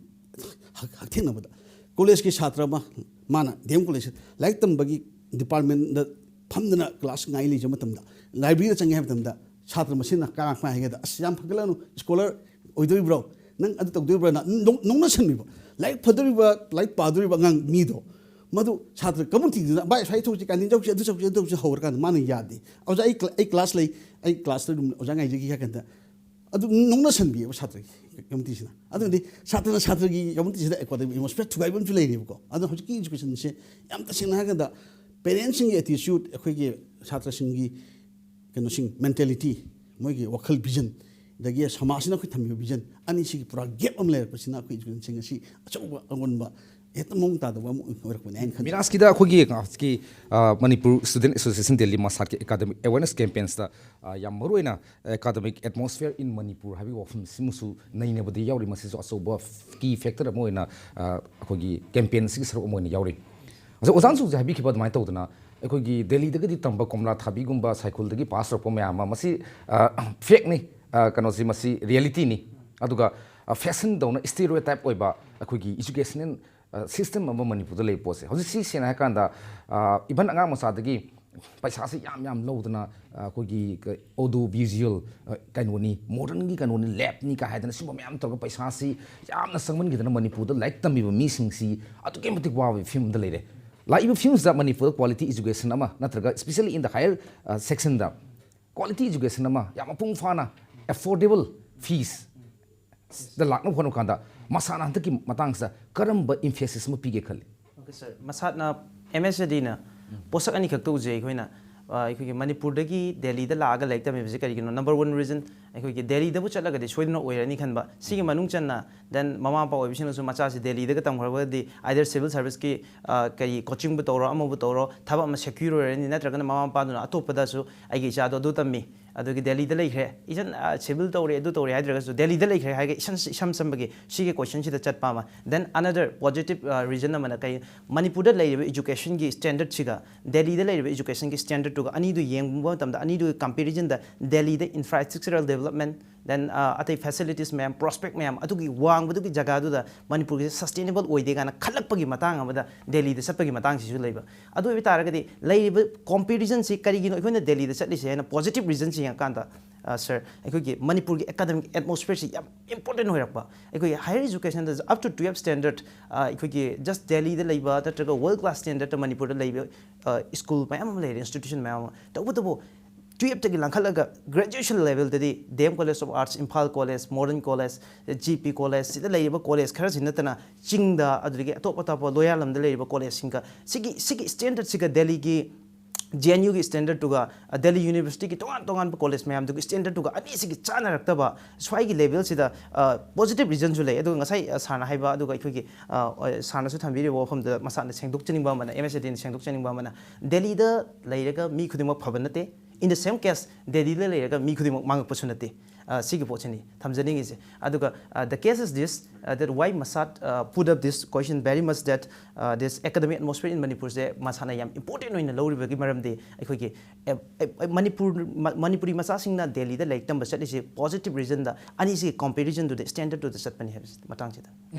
ꯍꯛ-, ꯍꯛꯊꯦꯡꯅꯕꯗ ꯀꯣꯂꯦꯖꯀꯤ ꯁꯥꯇ꯭ꯔ ꯑꯃ, ꯃꯥꯅ ꯗꯤ ꯑꯦꯝ ꯀꯣꯂꯦꯖꯇ ꯂꯥꯏꯔꯤꯛ ꯇꯝꯕꯒꯤ ꯗꯤꯄꯥꯔꯠꯃꯦꯟꯗ ꯐꯝꯗꯅ ꯀ꯭ꯂꯥꯁ ꯉꯥꯏ ꯂꯩꯖꯕ ꯃꯇꯝꯗ, ꯂꯥꯏꯕ꯭ꯔꯦꯔꯤꯗ ꯆꯪꯉꯦ ꯍꯥꯏꯕ ꯃꯇꯝꯗ, ꯁꯥꯇ꯭ꯔ ꯃꯁꯦꯟꯅ ꯀꯅꯥ ꯀꯅꯥ ꯍꯥꯏꯒꯦꯗ, "ꯑꯁ, ꯌꯥꯝ ꯐꯒꯠꯂꯅꯨ, ꯁ꯭ꯀꯣꯂꯔ ꯑꯣꯏꯗꯣꯔꯤꯕ꯭ꯔꯣ? ꯅꯪ ꯑꯗꯨ ꯇꯧꯗꯣꯔꯤꯕ꯭ꯔꯥꯅ?" ꯅꯣꯛ-, ꯅꯣꯛꯅꯁꯟꯕꯤꯕ꯫ ꯂꯥꯏꯔꯤꯛ ꯐꯗꯣꯔꯤꯕ, ꯂꯥꯏꯔꯤꯛ ꯄꯥꯗꯣꯔꯤꯕ ꯑꯉꯥꯡ ꯃꯤꯗꯣ, ꯃꯗꯨ ꯁꯥꯇ꯭ꯔ ꯀꯝꯃꯨꯅꯤꯇꯤꯗꯨꯅ, "ꯚꯥꯏ, ꯑꯁ꯭ꯋꯥꯏ ꯊꯣꯛꯁꯤ, ꯀꯥꯟꯇꯤꯟ ꯆꯧꯁꯤ, ꯑꯗꯨ ꯆꯧꯁꯤ, ꯑꯗꯨ ꯆꯧꯁꯤ" ꯍꯧꯔꯀꯥꯟꯗ ꯃꯥꯅ ꯌꯥꯗꯦ꯫ "ꯑꯣꯖꯥ, ꯑꯩ ꯀ꯭ꯂ-, ꯑꯩ ꯀ꯭ꯂꯥꯁ ꯂꯩ, ꯑꯩ ꯀ꯭ꯂꯥꯁꯇ ꯑꯗꯨꯝ ꯑꯣꯖꯥ ꯉꯥꯏꯖꯒꯦ" ꯍꯥꯏ ꯀꯥꯟꯗ, ꯑꯗꯨ ꯅꯣꯛꯅꯁꯟꯕꯤꯌꯦꯕ ꯁꯥꯇ꯭ꯔꯒꯤ ꯀꯝꯃꯨꯅꯤꯇꯤꯁꯤꯅ꯫ ꯑꯗꯨꯅꯗꯤ ꯁꯥꯇ꯭ꯔꯅ ꯁꯥꯇ꯭ꯔꯒꯤ ꯀꯝꯃꯨꯅꯤꯇꯤꯁꯤꯗ ꯑꯦꯀꯥꯗꯃꯤꯛ ꯑꯦꯠꯃꯣꯁꯐꯤꯌꯔ ꯊꯨꯒꯥꯏꯕ ꯑꯃꯁꯨ ꯂꯩꯔꯦꯕꯀꯣ꯫ ꯑꯗꯨꯅ ꯍꯧꯖꯤꯛꯀꯤ ꯏꯖꯨꯀꯦꯁꯟꯁꯦ ꯌꯥꯝ ꯇꯁꯦꯡꯅ ꯍꯥꯏꯔꯀꯥꯟꯗ, ꯄꯦꯔꯦꯟꯁꯁꯤꯡꯒꯤ ꯑꯦꯇꯤꯆ꯭ꯌꯨꯠ, ꯑꯩꯈꯣꯏꯒꯤ ꯁꯥꯇ꯭ꯔꯁꯤꯡꯒꯤ ꯀꯩꯅꯣꯁꯤꯡ, ꯃꯦꯟꯇꯦꯂꯤꯇꯤ, ꯃꯣꯏꯒꯤ ꯋꯥꯈꯜ ꯚꯤꯖꯟ, ꯑꯗꯒꯤ ꯁꯃꯥꯖꯁꯤꯅ ꯑꯩꯈꯣꯏ ꯊꯝꯃꯤꯕ ꯚꯤꯖꯟ, ꯑꯅꯤꯁꯤꯒꯤ ꯄꯨꯔꯥ ꯒꯦꯞ ꯑꯃ ꯂꯩꯔꯛꯄꯁꯤꯅ ꯑꯩꯈꯣꯏ ꯏꯖꯨꯀꯦꯁꯟꯁꯦ ꯉꯁꯤ ꯑꯆꯧꯕ ꯑꯑꯣꯟꯕ ꯍꯦꯛꯇ ꯃꯑꯣꯡ ꯇꯥꯗꯕ ꯑꯃ ꯑꯣꯏꯔꯛꯄꯅꯦ ꯍꯥꯏꯅ ꯈꯟꯖꯩ꯫ ꯃꯤꯔꯥꯖꯀꯤꯗ ꯑꯩꯈꯣꯏꯒꯤ ꯍꯧꯖꯤꯛꯀꯤ, ꯑ, ꯃꯅꯤꯄꯨꯔ ꯁ꯭ꯇꯨꯗꯦꯟꯠ ꯑꯦꯁꯣꯁꯤꯌꯦꯁꯟ ꯗꯦꯜꯂꯤ ꯃꯁꯥꯠꯀꯤ ꯑꯦꯀꯥꯗꯃꯤꯛ ꯑꯦꯋꯦꯔꯅꯦꯁ ꯀꯦꯝꯄꯦꯟꯁꯇ, ꯑ, ꯌꯥꯝ ꯃꯔꯨꯑꯣꯏꯅ ꯑꯦꯀꯥꯗꯃꯤꯛ ꯑꯦꯠꯃꯣꯁꯐꯤꯌꯔ ꯏꯟ ꯃꯅꯤꯄꯨꯔ ꯍꯥꯏꯕꯒꯤ ꯋꯥꯐꯝꯁꯤꯃꯁꯨ ꯅꯩꯅꯕꯗ ꯌꯥꯎꯔꯤ꯫ ꯃꯁꯤꯁꯨ ꯑꯆꯧꯕ ꯀꯤ ꯐꯦꯛꯇꯔ ꯑꯃ ꯑꯣꯏꯅ, ꯑ, ꯑꯩꯈꯣꯏꯒꯤ ꯀꯦꯝꯄꯦꯟꯁꯤꯒꯤ ꯁꯔꯨꯛ ꯑꯃ ꯑꯣꯏꯅ ꯌꯥꯎꯔꯤ꯫ ꯑꯗꯣ ꯑꯣꯖꯥꯅꯁꯨ ꯍꯧꯖꯤꯛ ꯍꯥꯏꯕꯤꯈꯤꯕ ꯑꯗꯨꯃꯥꯏꯅ ꯇꯧꯗꯅ, ꯑꯩꯈꯣꯏꯒꯤ ꯗꯦꯜꯂꯤꯗꯒꯗꯤ ꯇꯝꯕ ꯀꯣꯝꯂꯥ ꯊꯥꯕꯤꯒꯨꯝꯕ ꯁꯥꯏꯈꯨꯜꯗꯒꯤ ꯄꯥꯁ ꯇꯧꯔꯛꯄ ꯃꯌꯥꯝ ꯑꯃ, ꯃꯁꯤ, ꯑ, ꯐꯦꯛꯅꯤ, ꯑ, ꯀꯩꯅꯣꯁꯤ, ꯃꯁꯤ ꯔꯤꯌꯦꯂꯤꯇꯤꯅꯤ꯫ ꯑꯗꯨꯒ, ꯑ, ꯐꯦꯁꯟꯗꯧꯅ ꯁ꯭ꯇꯦꯔꯤꯑꯣꯇꯥꯏꯞ ꯑꯣꯏꯕ ꯑꯩꯈꯣꯏꯒꯤ ꯏꯖꯨꯀꯦꯁꯅꯦꯜ, ꯑ, ꯁꯤꯁꯇꯦꯝ ꯑꯃ ꯃꯅꯤꯄꯨꯔꯗ ꯂꯩꯕ ꯄꯣꯠꯁꯦ, ꯍꯧꯖꯤꯛ ꯁꯤ ꯁꯦꯡꯅ ꯍꯥꯏꯔꯀꯥꯟꯗ, ꯑ, ꯏꯚꯟ ꯑꯉꯥꯡ ꯃꯆꯥꯗꯒꯤ ꯄꯩꯁꯥꯁꯤ ꯌꯥꯝ ꯌꯥꯝ ꯂꯧꯗꯅ, ꯑ, ꯑꯩꯈꯣꯏꯒꯤ ꯀ-, ꯑꯣꯗꯤꯑꯣ ꯚꯤꯖꯨꯑꯦꯜ, ꯑ, ꯀꯩꯅꯣꯅꯤ, ꯃꯣꯗꯔꯟꯒꯤ ꯀꯩꯅꯣꯅꯤ, ꯂꯦꯞꯅꯤ ꯀꯥ ꯍꯥꯏꯗꯅ ꯁꯤꯒꯨꯝꯕ ꯃꯌꯥꯝ ꯇꯧꯔꯒ ꯄꯩꯁꯥꯁꯤ ꯌꯥꯝꯅ ꯆꯪꯃꯟꯈꯤꯗꯅ ꯃꯅꯤꯄꯨꯔꯗ ꯂꯥꯏꯔꯤꯛ ꯇꯝꯃꯤꯕ ꯃꯤꯁꯤꯡꯁꯤ ꯑꯗꯨꯛꯀꯤ ꯃꯇꯤꯛ ꯋꯥꯕꯒꯤ ꯐꯤꯕꯝꯗ ꯂꯩꯔꯦ꯫ ꯂꯥꯛꯏꯕ ꯐꯤꯕꯝꯁꯤꯗ ꯃꯅꯤꯄꯨꯔꯗ ꯀ꯭ꯋꯥꯂꯤꯇꯤ ꯏꯖꯨꯀꯦꯁꯟ ꯑꯃ, ꯅꯠꯇ꯭ꯔꯒ especially in the higher, ꯑ, section ꯗ ꯀ꯭ꯋꯥꯂꯤꯇꯤ ꯏꯖꯨꯀꯦꯁꯟ ꯑꯃ ꯌꯥꯝ ꯃꯄꯨꯡ ꯐꯥꯅ, ꯑꯦꯐꯣꯔꯗꯦꯕꯜ ꯐꯤꯁ, ꯗ ꯂꯥꯛꯅꯕ ꯍꯣꯠꯅꯕ ꯀꯥꯟꯗ ꯃꯁꯥꯅ ꯍꯟꯗꯛꯀꯤ ꯃꯇꯥꯡꯁꯤꯗ ꯀꯔꯝꯕ emphasis ꯑꯃ ꯄꯤꯒꯦ ꯈꯜꯂꯤ? Okay, sir. ꯃꯁꯥꯠꯅ MSADꯅ ꯄꯣꯠꯁꯛ ꯑꯅꯤꯈꯛꯇ ꯎꯖꯩ ꯑꯩꯈꯣꯏꯅ꯫ ꯑ, ꯑꯩꯈꯣꯏꯒꯤ ꯃꯅꯤꯄꯨꯔꯗꯒꯤ ꯗꯦꯜꯂꯤꯗ ꯂꯥꯛꯑꯒ ꯂꯥꯏꯔꯤꯛ ꯇꯝꯃꯤꯕꯁꯦ ꯀꯔꯤꯒꯤꯅꯣ? Number one reason, ꯑꯩꯈꯣꯏꯒꯤ ꯗꯦꯜꯂꯤꯗꯕꯨ ꯆꯠꯂꯒꯗꯤ ꯁꯣꯏꯗꯅ ꯑꯣꯏꯔꯅꯤ ꯈꯟꯕ꯫ ꯁꯤꯒꯤ ꯃꯅꯨꯡ ꯆꯟꯅ then ꯃꯃꯥ ꯃꯄꯥ ꯑꯣꯏꯕꯁꯤꯡꯅꯁꯨ ꯃꯆꯥꯁꯤ ꯗꯦꯜꯂꯤꯗꯒ ꯇꯝꯈ꯭ꯔꯒꯗꯤ either civil serviceꯀꯤ, ꯑ, ꯀꯔꯤ coachingꯕꯨ ꯇꯧꯔꯣ, ꯑꯃꯕꯨ ꯇꯧꯔꯣ, ꯊꯕꯛ ꯑꯃ secure ꯑꯣꯏꯔꯅꯤ, ꯅꯠꯇ꯭ꯔꯒꯅ ꯃꯃꯥ ꯃꯄꯥꯗꯨꯅ ꯑꯇꯣꯞꯄꯗ ꯑꯗꯨꯒꯤ ꯏꯆꯥꯗꯣ ꯑꯗꯨ ꯇꯝꯃꯤ, ꯑꯗꯨꯒꯤ ꯗꯦꯜꯂꯤꯗ ꯂꯩꯈ꯭ꯔꯦ, ꯏꯆꯟ, ꯑ, civil ꯇꯧꯔꯦ, ꯑꯗꯨ ꯇꯧꯔꯦ ꯍꯥꯏꯗ꯭ꯔꯒꯁꯨ ꯗꯦꯜꯂꯤꯗ ꯂꯩꯈ꯭ꯔꯦ ꯍꯥꯏꯔꯒ ꯏꯁꯝ, ꯏꯁꯝ ꯁꯝꯕꯒꯤ ꯁꯤꯒꯤ questionꯁꯤꯗ ꯆꯠꯄ ꯑꯃ꯫ Then another positive, ꯑ, reason ꯑꯃꯅ ꯀꯩ, ꯃꯅꯤꯄꯨꯔꯗ ꯂꯩꯔꯤꯕ educationꯒꯤ standardꯁꯤꯒ ꯗꯦꯜꯂꯤꯗ ꯂꯩꯔꯤꯕ educationꯒꯤ standardꯇꯨꯒ ꯑꯅꯤꯗꯨ ꯌꯦꯡꯕ ꯃꯇꯝꯗ ꯑꯅꯤꯗꯨꯒꯤ comparisonꯗ ꯗꯦꯜꯂꯤꯗ infrastructural development, then, ꯑ, ꯑꯇꯩ facilities ꯃꯌꯥꯝ, prospect ꯃꯌꯥꯝ ꯑꯗꯨꯒꯤ ꯋꯥꯡꯕꯗꯨꯒꯤ ꯖꯒꯥꯗꯨꯗ ꯃꯅꯤꯄꯨꯔꯒꯤ sustainable ꯑꯣꯏꯗꯦ ꯀꯥꯏꯅ ꯈꯜꯂꯛꯄꯒꯤ ꯃꯇꯥꯡ ꯑꯃꯗ ꯗꯦꯜꯂꯤꯗ ꯆꯠꯄꯒꯤ ꯃꯇꯥꯡꯁꯤꯁꯨ ꯂꯩꯕ꯫ ꯑꯗꯨ ꯑꯣꯏꯕ ꯇꯥꯔꯒꯗꯤ ꯂꯩꯔꯤꯕ comparisonꯁꯤ ꯀꯔꯤꯒꯤꯅꯣ ꯑꯩꯈꯣꯏꯅ ꯗꯦꯜꯂꯤꯗ ꯆꯠꯂꯤꯁꯦ ꯍꯥꯏꯅ positive reasonꯁꯤ ꯌꯦꯡꯉꯀꯥꯟꯗ, ꯑ, sir, ꯑꯩꯈꯣꯏꯒꯤ ꯃꯅꯤꯄꯨꯔꯒꯤ academic atmosphereꯁꯤ ꯌꯥꯝ important ꯑꯣꯏꯔꯛꯄ꯫ ꯑꯩꯈꯣꯏꯒꯤ higher educationꯗ up to twelve standard, ꯑ, ꯑꯩꯈꯣꯏꯒꯤ just ꯗꯦꯜꯂꯤꯗ ꯂꯩꯕ ꯅꯠꯇ꯭ꯔꯒ world class standardꯇ ꯃꯅꯤꯄꯨꯔꯗ ꯂꯩꯕ, ꯑ, school ꯃꯌꯥꯝ ꯑꯃ ꯂꯩꯔꯦ, institution ꯃꯌꯥꯝ ꯑꯃ꯫ ꯇꯧꯕꯇꯕꯨ twelveꯇꯒꯤ ꯂꯥꯡꯈꯠꯂꯒ graduation levelꯗꯗꯤ D M College of Arts, Imphal College, Modern College, G P College, ꯁꯤꯗ ꯂꯩꯔꯤꯕ college ꯈꯔꯁꯤ ꯅꯠꯇꯅ ꯆꯤꯡꯗ, ꯑꯗꯨꯗꯒꯤ ꯑꯇꯣꯞ ꯑꯇꯣꯞꯄ ꯂꯣꯌꯥꯂꯝꯗ ꯂꯩꯔꯤꯕ collegeꯁꯤꯡꯒ ꯁꯤꯒꯤ, ꯁꯤꯒꯤ standardꯁꯤꯒ ꯗꯦꯜꯂꯤꯒꯤ J N Uꯒꯤ standardꯇꯨꯒ, ꯑ, ꯗꯦꯜꯂꯤ universityꯒꯤ ꯇꯣꯉꯥꯟ ꯇꯣꯉꯥꯟꯕ college ꯃꯌꯥꯝꯗꯨꯒꯤ standardꯇꯨꯒ ꯑꯅꯤꯁꯤꯒꯤ ꯆꯥꯟꯅꯔꯛꯇꯕ ꯁ꯭ꯋꯥꯏꯒꯤ levelꯁꯤꯗ, ꯑ, positive reasonꯁꯨ ꯂꯩ꯫ ꯑꯗꯨꯒ ꯉꯁꯥꯏ, ꯑ, sirꯅ ꯍꯥꯏꯕ, ꯑꯗꯨꯒ ꯑꯩꯈꯣꯏꯒꯤ, ꯑ, ꯑ, sirꯅꯁꯨ ꯊꯝꯕꯤꯔꯤꯕ ꯋꯥꯐꯝꯗꯨꯗ ꯃꯁꯥꯅ ꯁꯦꯡꯗꯣꯛꯆꯅꯤꯡꯕ ꯑꯃꯅ, MSADꯅ ꯁꯦꯡꯗꯣꯛꯆꯅꯤꯡꯕ ꯑꯃꯅ, ꯗꯦꯜꯂꯤꯗ ꯂꯩꯔꯒ ꯃꯤ ꯈꯨꯗꯤꯡꯃꯛ ꯐꯕ ꯅꯠꯇꯦ꯫ In the same case, ꯗꯦꯜꯂꯤꯗ ꯂꯩꯔꯒ ꯃꯤ ꯈꯨꯗꯤꯡꯃꯛ ꯃꯥꯡꯉꯛꯄꯁꯨ ꯅꯠꯇꯦ꯫ ꯑ, ꯁꯤꯒꯤ ꯄꯣꯠꯁꯤꯅꯤ ꯊꯝꯖꯅꯤꯡꯉꯤꯁꯦ꯫ ꯑꯗꯨꯒ, ꯑ, the case is this, uh, that why Masat, uh, put up this question very much that, uh, this academic atmosphere in Manipurꯁꯦ ꯃꯁꯥꯅ ꯌꯥꯝ important ꯑꯣꯏꯅ ꯂꯧꯔꯤꯕꯒꯤ ꯃꯔꯝꯗꯤ ꯑꯩꯈꯣꯏꯒꯤ, ꯑꯦ, ꯑꯦ, ꯑꯦ, ꯃꯅꯤꯄꯨꯔ, ꯃ-, ꯃꯅꯤꯄꯨꯔꯤ ꯃꯆꯥꯁꯤꯡꯅ ꯗꯦꯜꯂꯤꯗ ꯂꯥꯏꯔꯤꯛ ꯇꯝꯕ ꯆꯠꯂꯤꯁꯦ positive reasonꯗ ꯑꯅꯤꯁꯤꯒꯤ comparisonꯗꯨꯗ, standardꯗꯨꯗ ꯆꯠꯄꯅꯤ ꯍꯥꯏꯕꯁꯤ ꯃꯇꯥꯡꯁꯤꯗ꯫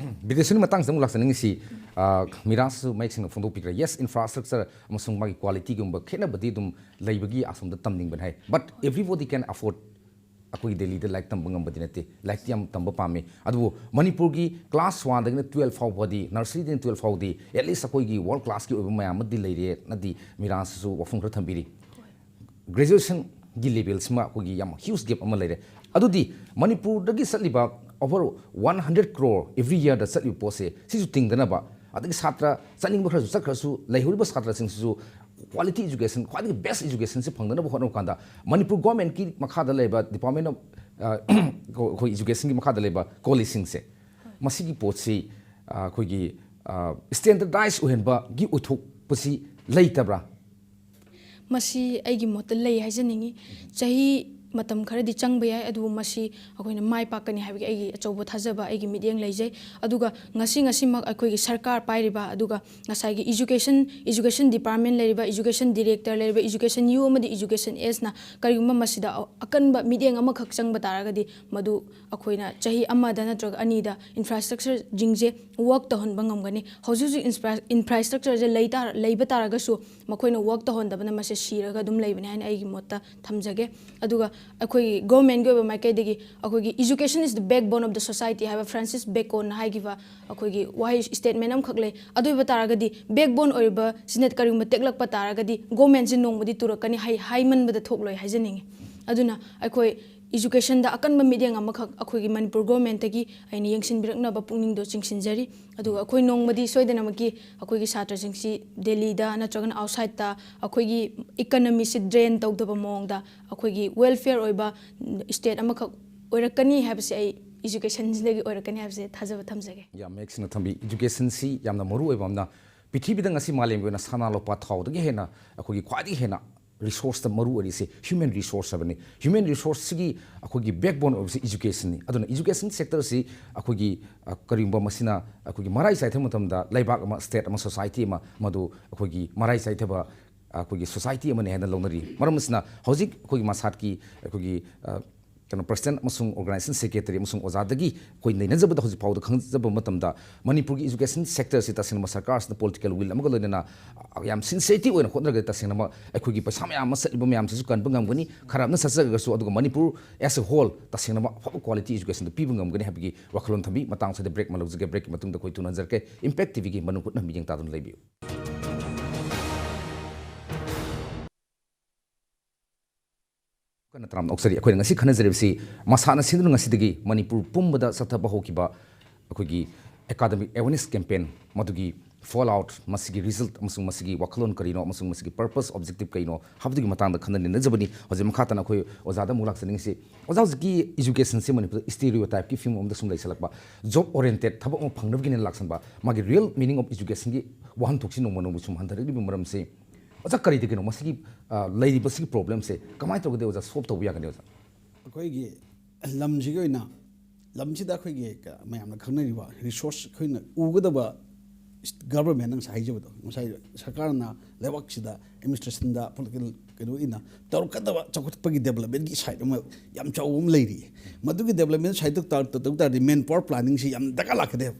ꯕꯤꯗ꯭ꯌꯥꯁꯤꯔꯤꯒꯤ ꯃꯇꯥꯡꯁꯤꯗ ꯑꯃꯨꯛ ꯂꯥꯛꯆꯅꯤꯡꯉꯤꯁꯤ, ꯑ, ꯃꯤꯔꯥꯖꯁꯨ ꯃꯌꯦꯛ ꯁꯦꯡꯅ ꯐꯣꯡꯗꯣꯛꯄꯤꯈ꯭ꯔꯦ꯫ Yes, infrastructure ꯑꯃꯁꯨꯡ ꯃꯥꯒꯤ qualityꯒꯨꯝꯕ ꯈꯦꯠꯅꯕꯗꯤ ꯑꯗꯨꯝ ꯂꯩꯕꯒꯤ ꯑꯁꯣꯝꯗ ꯇꯝꯅꯤꯡꯕꯅꯤ ꯍꯥꯏ, but everybody can afford ꯑꯩꯈꯣꯏꯒꯤ ꯗꯦꯜꯂꯤꯗ ꯂꯥꯏꯔꯤꯛ ꯇꯝꯕ ꯉꯝꯕꯗꯤ ꯅꯠꯇꯦ꯫ ꯂꯥꯏꯔꯤꯛꯇꯤ ꯌꯥꯝ ꯇꯝꯕ ꯄꯥꯝꯃꯤ, ꯑꯗꯨꯕꯨ ꯃꯅꯤꯄꯨꯔꯒꯤ class oneꯗꯒꯤꯅ twelve ꯐꯥꯎꯕꯗꯤ, nurseryꯗꯒꯤꯅ twelve ꯐꯥꯎꯗꯤ at least ꯑꯩꯈꯣꯏꯒꯤ world classꯀꯤ ꯑꯣꯏꯕ ꯃꯌꯥꯝ ꯑꯃꯗꯤ ꯂꯩꯔꯦꯅꯗꯤ ꯃꯤꯔꯥꯖꯁꯨ ꯋꯥꯐꯝ ꯈꯔ ꯊꯝꯕꯤꯔꯤ꯫ Graduationꯒꯤ levelꯁꯤꯃ ꯑꯩꯈꯣꯏꯒꯤ ꯌꯥꯝ huge gap ꯑꯃ ꯂꯩꯔꯦ꯫ ꯑꯗꯨꯗꯤ ꯃꯅꯤꯄꯨꯔꯗꯒꯤ ꯆꯠꯂꯤꯕ over one hundred crore every yearꯗ ꯆꯠꯂꯤꯕ ꯄꯣꯠꯁꯦ, ꯁꯤꯁꯨ ꯇꯤꯡꯗꯅꯕ, ꯑꯗꯒꯤ ꯁꯥꯇ꯭ꯔ ꯆꯠꯅꯤꯡꯕ ꯈꯔꯁꯨ ꯆꯠꯈ꯭ꯔꯁꯨ, ꯂꯩꯍꯧꯔꯤꯕ ꯁꯥꯇ꯭ꯔꯁꯤꯡꯁꯤꯁꯨ quality education, ꯈ꯭ꯋꯥꯏꯗꯒꯤ best educationꯁꯤ ꯐꯪꯗꯅꯕ ꯍꯣꯠꯅꯕ ꯀꯥꯟꯗ, ꯃꯅꯤꯄꯨꯔ governmentꯀꯤ ꯃꯈꯥꯗ ꯂꯩꯕ department of, ꯑ, ꯑꯩꯈꯣꯏ educationꯒꯤ ꯃꯈꯥꯗ ꯂꯩꯕ collegeꯁꯤꯡꯁꯦ, ꯃꯁꯤꯒꯤ ꯄꯣꯠꯁꯤ, ꯑ, ꯑꯩꯈꯣꯏꯒꯤ, ꯑ, standardize ꯑꯣꯏꯍꯟꯕꯒꯤ ꯑꯣꯏꯊꯣꯛꯄꯁꯤ ꯂꯩꯇꯕ꯭ꯔꯥ? ꯃꯁꯤ ꯑꯩꯒꯤ ꯃꯣꯠꯇ ꯂꯩ ꯍꯥꯏꯖꯅꯤꯡꯉꯤ꯫ ꯆꯍꯤ ꯃꯇꯝ ꯈꯔꯗꯤ ꯆꯪꯕ ꯌꯥꯏ, ꯑꯗꯨꯕꯨ ꯃꯁꯤ ꯑꯩꯈꯣꯏꯅ ꯃꯥꯏ ꯄꯥꯛꯀꯅꯤ ꯍꯥꯏꯕꯒꯤ ꯑꯩꯒꯤ ꯑꯆꯧꯕ ꯊꯥꯖꯕ, ꯑꯩꯒꯤ ꯃꯤꯠꯌꯦꯡ ꯂꯩꯖꯩ꯫ ꯑꯗꯨꯒ ꯉꯁꯤ ꯉꯁꯤꯃꯛ ꯑꯩꯈꯣꯏꯒꯤ ꯁꯔꯀꯥꯔ ꯄꯥꯏꯔꯤꯕ, ꯑꯗꯨꯒ ꯉꯁꯥꯏꯒꯤ education, education department ꯂꯩꯔꯤꯕ, education director ꯂꯩꯔꯤꯕ, education U ꯑꯃꯗꯤ education Sꯅ ꯀꯔꯤꯒꯨꯝꯕ ꯃꯁꯤꯗ ꯑꯀꯟꯕ ꯃꯤꯠꯌꯦꯡ ꯑꯃꯈꯛ ꯆꯪꯕ ꯇꯥꯔꯒꯗꯤ, ꯃꯗꯨ ꯑꯩꯈꯣꯏꯅ ꯆꯍꯤ ꯑꯃꯗ ꯅꯠꯇ꯭ꯔꯒ ꯑꯅꯤꯗ infrastructureꯁꯤꯡꯁꯦ work ꯇꯧꯍꯟꯕ ꯉꯝꯒꯅꯤ꯫ ꯍꯧꯖꯤꯛ ꯍꯧꯖꯤꯛ infra-, infrastructureꯁꯦ ꯂꯩ ꯇꯥꯔ-, ꯂꯩꯕ ꯇꯥꯔꯒꯁꯨ, ꯃꯈꯣꯏꯅ work ꯇꯧꯍꯟꯗꯕꯅ ꯃꯁꯦ ꯁꯤꯔꯒ ꯑꯗꯨꯝ ꯂꯩꯕꯅꯤ ꯍꯥꯏꯅ ꯑꯩꯒꯤ ꯃꯣꯠꯇ ꯊꯝꯖꯒꯦ꯫ ꯑꯗꯨꯒ ꯑꯩꯈꯣꯏꯒꯤ governmentꯀꯤ ꯑꯣꯏꯕ ꯃꯥꯏꯀꯩꯗꯒꯤ ꯑꯩꯈꯣꯏꯒꯤ education is the backbone of the society ꯍꯥꯏꯕ Francis Baconꯅ ꯍꯥꯏꯈꯤꯕ ꯑꯩꯈꯣꯏꯒꯤ ꯋꯥꯍꯩ statement ꯑꯃꯈꯛ ꯂꯩ꯫ ꯑꯗꯨ ꯑꯣꯏꯕ ꯇꯥꯔꯒꯗꯤ, backbone ꯑꯣꯏꯔꯤꯕꯁꯤꯅ ꯀꯔꯤꯒꯨꯝꯕ ꯇꯦꯛꯂꯛꯄ ꯇꯥꯔꯒꯗꯤ, governmentꯁꯦ ꯅꯣꯡꯃꯗꯤ ꯇꯨꯔꯛꯀꯅꯤ ꯍꯥꯏ-, ꯍꯥꯏꯃꯟꯕꯗ ꯊꯣꯛꯂꯣꯏ ꯍꯥꯏꯖꯅꯤꯡꯉꯤ꯫ ꯑꯗꯨꯅ ꯑꯩꯈꯣꯏ educationꯗ ꯑꯀꯟꯕ ꯃꯤꯠꯌꯦꯡ ꯑꯃꯈꯛ ꯑꯩꯈꯣꯏꯒꯤ ꯃꯅꯤꯄꯨꯔ governmentꯇꯒꯤ ꯑꯩꯅ ꯌꯦꯡꯁꯤꯟꯕꯤꯔꯛꯅꯕ ꯄꯨꯛꯅꯤꯡꯗꯣ ꯆꯤꯡꯁꯤꯟꯖꯔꯤ꯫ ꯑꯗꯨꯒ ꯑꯩꯈꯣꯏ ꯅꯣꯡꯃꯗꯤ ꯁꯣꯏꯗꯅꯃꯛꯀꯤ ꯑꯩꯈꯣꯏꯒꯤ ꯁꯥꯇ꯭ꯔꯁꯤꯡꯁꯤ ꯗꯦꯜꯂꯤꯗ ꯅꯠꯇ꯭ꯔꯒꯅ outsideꯇ ꯑꯩꯈꯣꯏꯒꯤ economyꯁꯤ drain ꯇꯧꯗꯕ ꯃꯑꯣꯡꯗ ꯑꯩꯈꯣꯏꯒꯤ welfare ꯑꯣꯏꯕ state ꯑꯃꯈꯛ ꯑꯣꯏꯔꯛꯀꯅꯤ ꯍꯥꯏꯕꯁꯦ ꯑꯩ educationꯁꯤꯗꯒꯤ ꯑꯣꯏꯔꯛꯀꯅꯤ ꯍꯥꯏꯕꯁꯦ ꯊꯥꯖꯕ ꯊꯝꯖꯒꯦ꯫ ꯌꯥꯝ ꯃꯌꯦꯛ ꯁꯦꯡꯅ ꯊꯝꯕꯤ꯫ Educationꯁꯤ ꯌꯥꯝꯅ ꯃꯔꯨ ꯑꯣꯏꯕ ꯑꯃꯅ, ꯄ꯭ꯔꯤꯊꯤꯕꯤꯗ ꯉꯁꯤ ꯃꯥꯂꯦꯝꯒꯤ ꯑꯣꯏꯅ ꯁꯅꯥ ꯂꯨꯄꯥ ꯊꯥꯎꯗꯒꯤ ꯍꯦꯟꯅ ꯑꯩꯈꯣꯏꯒꯤ ꯈ꯭ꯋꯥꯏꯗꯒꯤ ꯍꯦꯟꯅ resourceꯇ ꯃꯔꯨ ꯑꯣꯏꯔꯤꯁꯦ human resource ꯍꯥꯏꯕꯅꯤ꯫ Human resourceꯁꯤꯒꯤ ꯑꯩꯈꯣꯏꯒꯤ backbone ꯑꯣꯏꯕꯁꯤ educationꯅꯤ꯫ ꯑꯗꯨꯅ education sectorꯁꯤ ꯑꯩꯈꯣꯏꯒꯤ, ꯑ, ꯀꯔꯤꯒꯨꯝꯕ ꯃꯁꯤꯅ ꯑꯩꯈꯣꯏꯒꯤ ꯃꯔꯥꯏ ꯆꯥꯏꯊꯕ ꯃꯇꯝꯗ, ꯂꯩꯕꯥꯛ ꯑꯃ, state ꯑꯃ, society ꯑꯃ, ꯃꯗꯨ ꯑꯩꯈꯣꯏꯒꯤ ꯃꯔꯥꯏ ꯆꯥꯏꯊꯕ, ꯑꯩꯈꯣꯏꯒꯤ society ꯑꯃꯅꯤ ꯍꯥꯏꯅ ꯂꯧꯅꯔꯤ꯫ ꯃꯔꯝ ꯑꯁꯤꯅ ꯍꯧꯖꯤꯛ ꯑꯩꯈꯣꯏꯒꯤ ꯃꯁꯥꯠꯀꯤ ꯑꯩꯈꯣꯏꯒꯤ, ꯑ, ꯀꯩꯅꯣ, president ꯑꯃꯁꯨꯡ organization secretary ꯑꯃꯁꯨꯡ ꯑꯣꯖꯥꯗꯒꯤ ꯑꯩꯈꯣꯏ ꯅꯩꯅꯖꯕꯗ, ꯍꯧꯖꯤꯛ ꯐꯥꯎꯗ ꯈꯪꯖꯕ ꯃꯇꯝꯗ, ꯃꯅꯤꯄꯨꯔꯒꯤ education sectorꯁꯤ ꯇꯁꯦꯡꯅ ꯁꯔꯀꯥꯔꯁꯤꯅ political will ꯑꯃꯒ ꯂꯣꯏꯅꯅ, ꯑ, ꯌꯥꯝ sincerity ꯑꯣꯏꯅ ꯍꯣꯠꯅꯔꯒꯗꯤ, ꯇꯁꯦꯡꯅꯃꯛ ꯑꯩꯈꯣꯏꯒꯤ ꯄꯩꯁꯥ ꯃꯌꯥꯝ ꯑꯃ ꯆꯠꯂꯤꯕ ꯃꯌꯥꯝꯁꯤꯁꯨ ꯀꯟꯕ ꯉꯝꯒꯅꯤ꯫ ꯈꯔ ꯑꯃꯅ ꯆꯠꯆꯔꯒꯁꯨ, ꯑꯗꯨꯒ ꯃꯅꯤꯄꯨꯔ as a whole ꯇꯁꯦꯡꯅꯃꯛ ꯑꯐꯕ quality educationꯗꯨ ꯄꯤꯕ ꯉꯝꯒꯅꯤ ꯍꯥꯏꯕꯒꯤ ꯋꯥꯈꯜꯂꯣꯟ ꯊꯝꯕꯤ꯫ ꯃꯇꯥꯡ ꯑꯁꯤꯗ break ꯑꯃ ꯂꯧꯖꯒꯦ꯫ Breakꯀꯤ ꯃꯇꯨꯡꯗ ꯑꯩꯈꯣꯏ ꯊꯨꯅ ꯍꯟꯖꯔꯛꯀꯦ꯫ Impact TVꯒꯤ ꯃꯅꯨꯡ ꯍꯨꯠꯅ ꯃꯤꯠꯌꯦꯡ ꯇꯥꯗꯨꯅ ꯂꯩꯕꯤꯌꯨ꯫ ꯇꯔꯥꯝꯅ ꯑꯣꯛꯆꯔꯤ꯫ ꯑꯩꯈꯣꯏꯅ ꯉꯁꯤ ꯈꯟꯅꯖꯔꯤꯕꯁꯤ ꯃꯁꯥꯟꯅ ꯁꯤꯟꯗꯨꯅ ꯉꯁꯤꯗꯒꯤ ꯃꯅꯤꯄꯨꯔ ꯄꯨꯝꯕꯗ ꯆꯠꯊꯕ ꯍꯧꯈꯤꯕ ꯑꯩꯈꯣꯏꯒꯤ academic awareness campaign, ꯃꯗꯨꯒꯤ fallout, ꯃꯁꯤꯒꯤ result ꯑꯃꯁꯨꯡ ꯃꯁꯤꯒꯤ ꯋꯥꯈꯜꯂꯣꯟ ꯀꯔꯤꯅꯣ ꯑꯃꯁꯨꯡ ꯃꯁꯤꯒꯤ purpose, objective ꯀꯩꯅꯣ ꯍꯥꯏꯕꯗꯨꯒꯤ ꯃꯇꯥꯡꯗ ꯈꯟꯅ ꯅꯩꯅꯖꯕꯅꯤ꯫ ꯍꯧꯖꯤꯛ ꯃꯈꯥ ꯇꯥꯅ ꯑꯩꯈꯣꯏ ꯑꯣꯖꯥꯗ ꯑꯃꯨꯛ ꯂꯥꯛꯆꯅꯤꯡꯉꯤꯁꯤ, ꯑꯣꯖꯥ, ꯍꯧꯖꯤꯛꯀꯤ educationꯁꯦ ꯃꯅꯤꯄꯨꯔꯗ stereotypeꯀꯤ ꯐꯤꯕꯝ ꯑꯃꯗ ꯁꯨꯝ ꯂꯩꯁꯜꯂꯛꯄ, job oriented, ꯊꯕꯛ ꯑꯃ ꯐꯪꯅꯕꯒꯤꯅꯦꯅ ꯂꯥꯛꯁꯟꯕ, ꯃꯥꯒꯤ real meaning of educationꯒꯤ ꯋꯥꯍꯟꯊꯣꯛꯁꯤ ꯅꯣꯡꯃ ꯅꯣꯡꯃꯒꯤ ꯁꯨꯝ ꯍꯟꯊꯔꯛꯂꯤꯕ ꯃꯔꯝꯁꯤ ꯑꯣꯖꯥ, ꯀꯔꯤꯗꯒꯤꯅꯣ ꯃꯁꯤꯒꯤ, ꯑ, ꯂꯩꯔꯤꯕꯁꯤꯒꯤ problemꯁꯦ ꯀꯃꯥꯏꯅ ꯇꯧꯔꯒꯗꯤ ꯑꯣꯖꯥ solve ꯇꯧꯕ ꯌꯥꯒꯅꯤ ꯑꯣꯖꯥ? ꯑꯩꯈꯣꯏꯒꯤ ꯂꯝꯁꯤꯒꯤ ꯑꯣꯏꯅ, ꯂꯝꯁꯤꯗ ꯑꯩꯈꯣꯏꯒꯤ ꯀ-, ꯃꯌꯥꯝꯅ ꯈꯪꯅꯔꯤꯕ resource, ꯑꯩꯈꯣꯏꯅ ꯎꯒꯗꯕ governmentꯅ ꯉꯁꯥꯏ ꯍꯥꯏꯖꯕꯗꯣ, ꯉꯁꯥꯏ ꯁꯔꯀꯥꯔꯅ ꯂꯩꯕꯥꯛꯁꯤꯗ administrationꯗ political ꯀꯩꯅꯣ ꯑꯣꯏꯅ ꯇꯧꯔꯛꯀꯗꯕ ꯆꯥꯎꯈꯠꯄꯒꯤ developmentꯀꯤ side ꯑꯃ ꯌꯥꯝ ꯆꯥꯎꯕ ꯑꯃ ꯂꯩꯔꯤ꯫ ꯃꯗꯨꯒꯤ development sideꯇ ꯇꯧ ꯇꯥꯔꯗꯤ manpower planningꯁꯤ ꯌꯥꯝ ꯗꯔꯀꯥꯔ ꯂꯥꯛꯀꯅꯦꯕ꯫